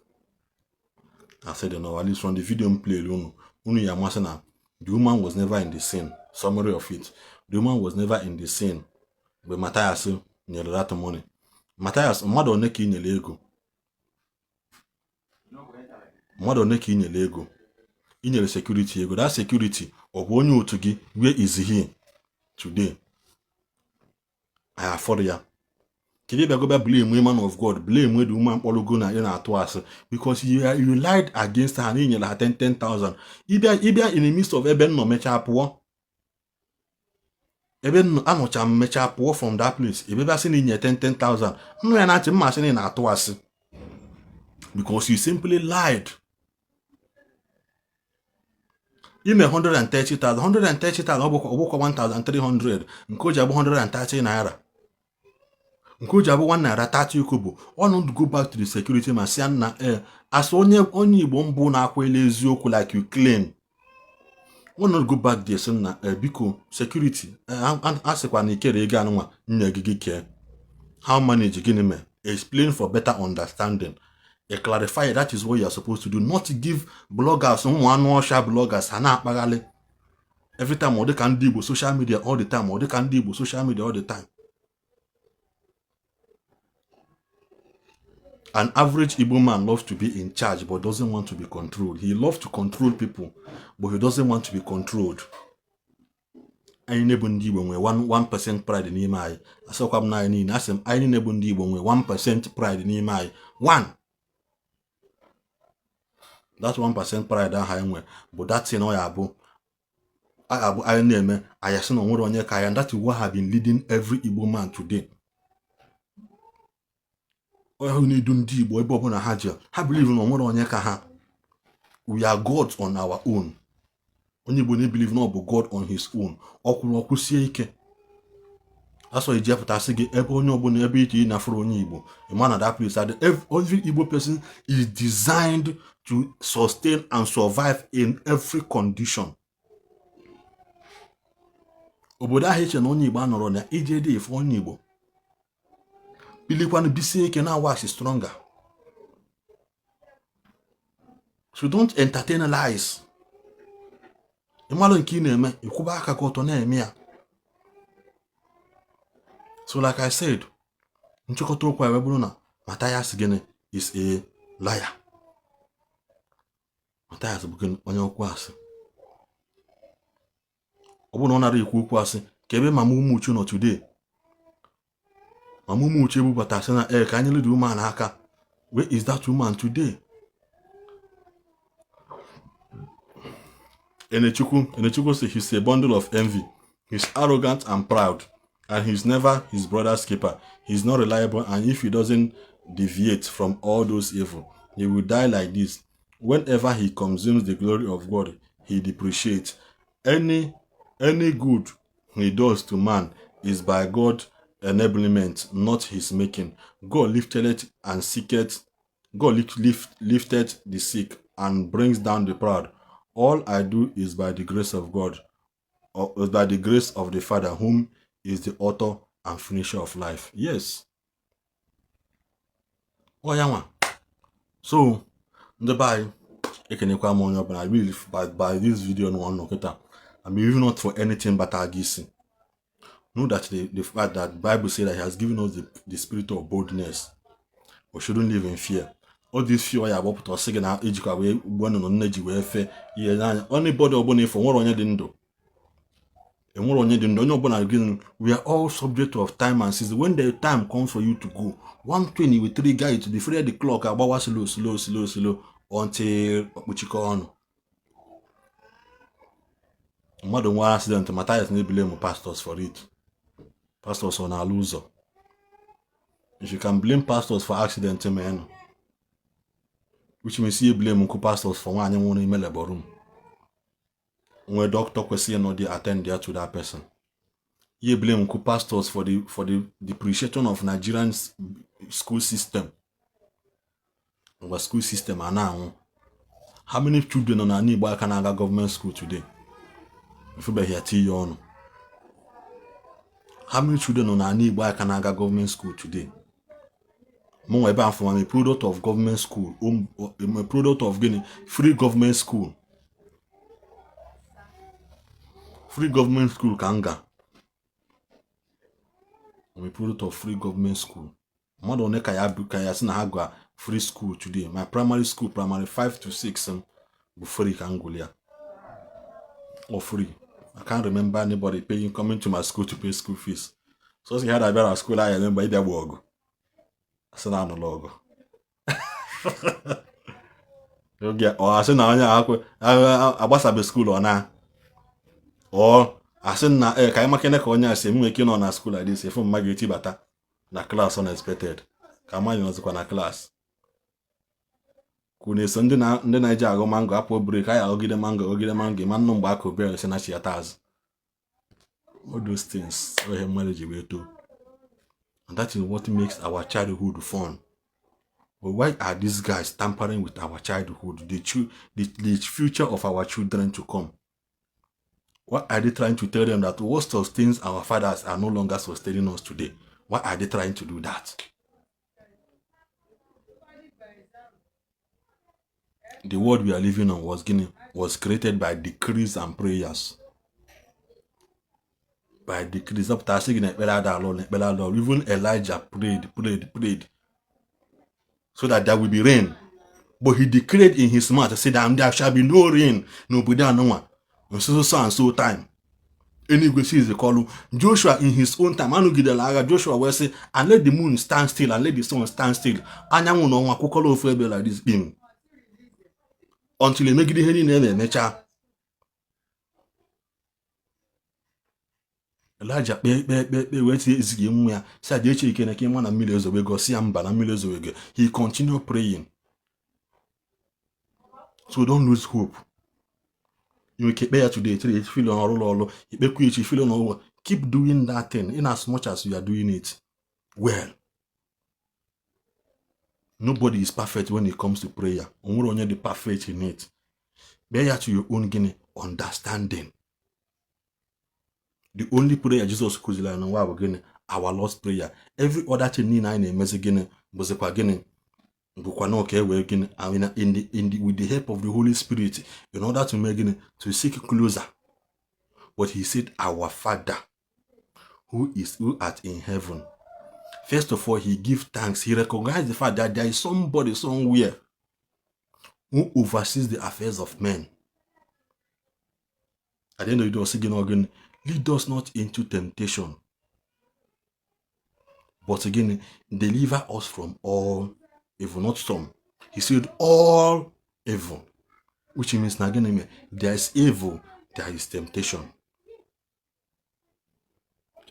A: I've said enough. At least from the video m play unu, unu ya amasị na the woman was never in the scene. Summary of it: the woman was never in the scene mgbe Matthias nyere that money. Matthias, mmadụ one ka ị nyere ego? Mmadụ one ka ị nyere ego? Ị nyere security ego. That security, ọ bụ onye otu gị? Where is he today? Anyị afọrọ ya. Kedu ịbịago bịa blame man of God, blame the woman kpọrọgo na ị na-atụ asị because you lied against her na i nyere ha 10 10,000. Ịbịa in the midst of ebe m nọ mechaa pụọ, ebe m anọcha m mechaa pụọ from that place, ebe bịa sị na inye 10 10,000, nnụ ya na-achị mma, sị na ị na-atụ asị because you simply lied. Ime 130,000, 130,000, ọ bụkwa 1,300 nke o ji abụ 130 naira, nke o ji abụ 1 naira 30 kobo. Ọnụ go back to the security ma sị nna ee, as onye Igbo mbụ na-akwele eziokwu like you claim, one go back there, sị nna ee, biko security, a sịkwa na ikere ego anụnwa nye gị, gị kee how manage, gịnị mee, explain for better understanding, a clarify. That is what you are supposed to do, not give bloggers, ụmụ anụ ọcha bloggers, ha na-akpaghalị every time. Ọ dịka ndị Igbo social media all the time, ọ dịka ndị Igbo social media all the time. An average Igbo man loves to be in charge but doesn't want to be controlled. He loves to control people but he doesn't want to be controlled. Anyị na-ebu ndị Igbo nwee 1% pride n'ime anyị. Asịkwa m na anyị niile, asị m anyị niile bụ ndị Igbo nwee 1% pride n'ime anyị. One, that 1% pride ahụ anyị nwee bụ that thing ọ ya abụ abụ anyị na-eme anyị asị na onwere onye ka anyị, and that is what have been leading every Igbo man today. Onye na-edu ndị Igbo ebe ọbụla ha ji, ha believe na onwere onye ka ha. We are gods on our own. Onye Igbo na-ebelieve na ọ bụ God on his own. Ọ kwụrụ ọkwụsie ike asọ iji apụtasị gị ebe onye ọbụla ebe ije ịnafụrụ onye Igbo, ịma na that place every Igbo person is designed to sustain and survive in every condition. Obodo ahụ iche na onye Igbo anọrọ na ije dị efu, onye Igbo bilikwanụ bisie ike na wax stronger. So don't entertain lies. Ịmalụ nke ị na-eme, ịkwụba aka gị ọtọ na-eme ya. So like I said, nchịkọta okwu a wee bụrụ na Mathias gịnị is a liar. Mathias bụ gịnị? Onye okwu asị. Ọ bụrụ na ọ nara ekwu okwu asị, ka ebe mama Umuchu nọ today, mama Umuchu ebubata sị na ee, ka anyị lead woman aka, where is that woman today? Enechukwu say he's a bundle of envy. He's arrogant and proud, and he's never his brother's keeper. He's not reliable, and if he doesn't deviate from all those evil, he will die like this. Whenever he consumes the glory of God, he depreciates. Any good he does to man is by God's enablement, not his making. God lifted it and seeketh. God lifted the sick and brings down the proud. All I do is by the grace of God, or by the grace of the Father, whom is the author and finisher of life. Yes. Ọ ya nwa. So, ndị be anyị, ekenekwa m onye ọbụla. I really by this video no one kịta. I mean, even not for anything but gị isi. Know that the fact that Bible say that he has given us the spirit of boldness. We shouldn't live in fear. All this fear ya agbapụta ọsị gị na ejikwa wee ugbo nnụnụ nne ji wee fee ihe n'anya. Anybody ọbụla ifo nwere onye dị ndụ. Enwere onye dị ndụ, onye ọbụla gị, we are all subject of time and season. When the time comes for you to go, one thing will trigger it before the clock agbawa slow slow slow slow until ọkpụchikọ ọnụ. Mmadụ nwere accident, Mathias na-eblame pastors for it. Pastors ọ na-alụ ụzọ? If you can blame pastors for accident menụ, which means you blame nkụ pastors for nwaanyị nwụrụ ime labor room, nwee doctor kwesịrị ịnọ dị attend there to that person. You blame nkụ pastors for the depreciation of Nigerian school system. Ngwa, school system a na-anwụ. How many children nọ n'ala Igbo aka na-aga government school today? Efubeghị ya tinye ọnụ. How many children nọ n'ala Igbo aka na-aga government school today? Mụ nwa ebe a fụma, I'm a product of government school. I'm a product of gịnị? Free government school. Free government school ka m ga. I'm a product of free government school. Mmadụ one ka ya bụ ka ya sị na ha ga free school today? My primary school, primary 5 to 6 m bụ free ka m gụrụ ya. Or free. I can't remember anybody paying, coming to my school to pay school fees. Sọsọ ihe a na-abịa na school anyị eme mgbe ịbịa gba ọgụ, asị na anụla ọgụ oge ọ asị na onye akwụ agbasabe school, ọ na ọ asị na ee ka anyị makene ka onye a si eme ike nọ na school like this. Efu mma ga-etibata na class unexpected ka mmadụ nọzikwa na class kwụ na-eso ndị na-eji aghọ mango apụ break anyị aghọgide mango, aghọgide mango ma nnụ mgbe akụ bel si na chiata azụ. All those things ihe mmadụ ji wee too, and that is what makes our childhood fun. But why are these guys tampering with our childhood, the future of our children to come? Why are they trying to tell them that what sustains our fathers are no longer sustaining us today? Why are they trying to do that? The world we are living on was created by decrees and prayers. By decrees. Up to sị na ekpere ada alụ na ekpere alụ. Even Elijah prayed, prayed, prayed so that there will be rain. But he declared in his mouth, say that there shall be no rain n'obodo anụnwa nso so and so time. Eluigwe sizi kọlụ. Joshua in his own time anụgidere agha. Joshua wee sị, "And let the moon stand still and let the sun stand still." Anyanwụ na ọnwa kwụkọrọ ofu ebe like this kpim until emegide ihe niile na-emecha. Elijah kpee kpee kpee kpee wee tie ezighi nwa ya si aja eche ike na ka ịma na mmiri ezowego, si ya mba na mmiri ezowego. He continue praying. So don't lose hope. You ike kpe ya today, three feel on ọrụ ọrụ ikpekwa echi feel on ọrụ. Keep doing that thing in as much as you are doing it well. Nobody is perfect when it comes to prayer. O nwere onye dị perfect in it. Kpee ya to your own gịnị understanding. The only prayer Jesus kụziri anyị n'ụwa bụ gịnị? Our Lord's Prayer. Every other thing niile anyị na-emezi gịnị bụzikwa gịnị bụkwa na ka e wee gịnị in the with the help of the Holy Spirit in order to make gịnị to seek closer. But he said, "Our Father who art in heaven." First of all, he give thanks. He recognized the fact that there is somebody somewhere who oversees the affairs of men. At the end of the day, ọ sị gịnị, "Lead us not into temptation, but again, deliver us from all evil." Not some. He said all evil, which means na gịnị, there is evil, there is temptation.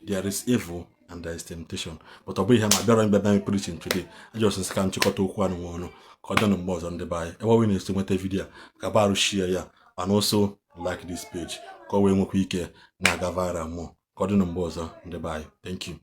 A: There is evil and there is temptation. But ọ bụ ihe ma bịara mbe bịa preaching today. I just sị ka m chịkọta okwu anụ nwe ọnụ ka ọ dị na mgbe ọzọ. Ndị be anyị, ebe ọ na-esi nweta video ka barụ share ya and also like this page ka ọ wee nwekwa ike na-aga viral mmụọ ka ọ dị na mgbe ọzọ. Ndị be anyị, thank you.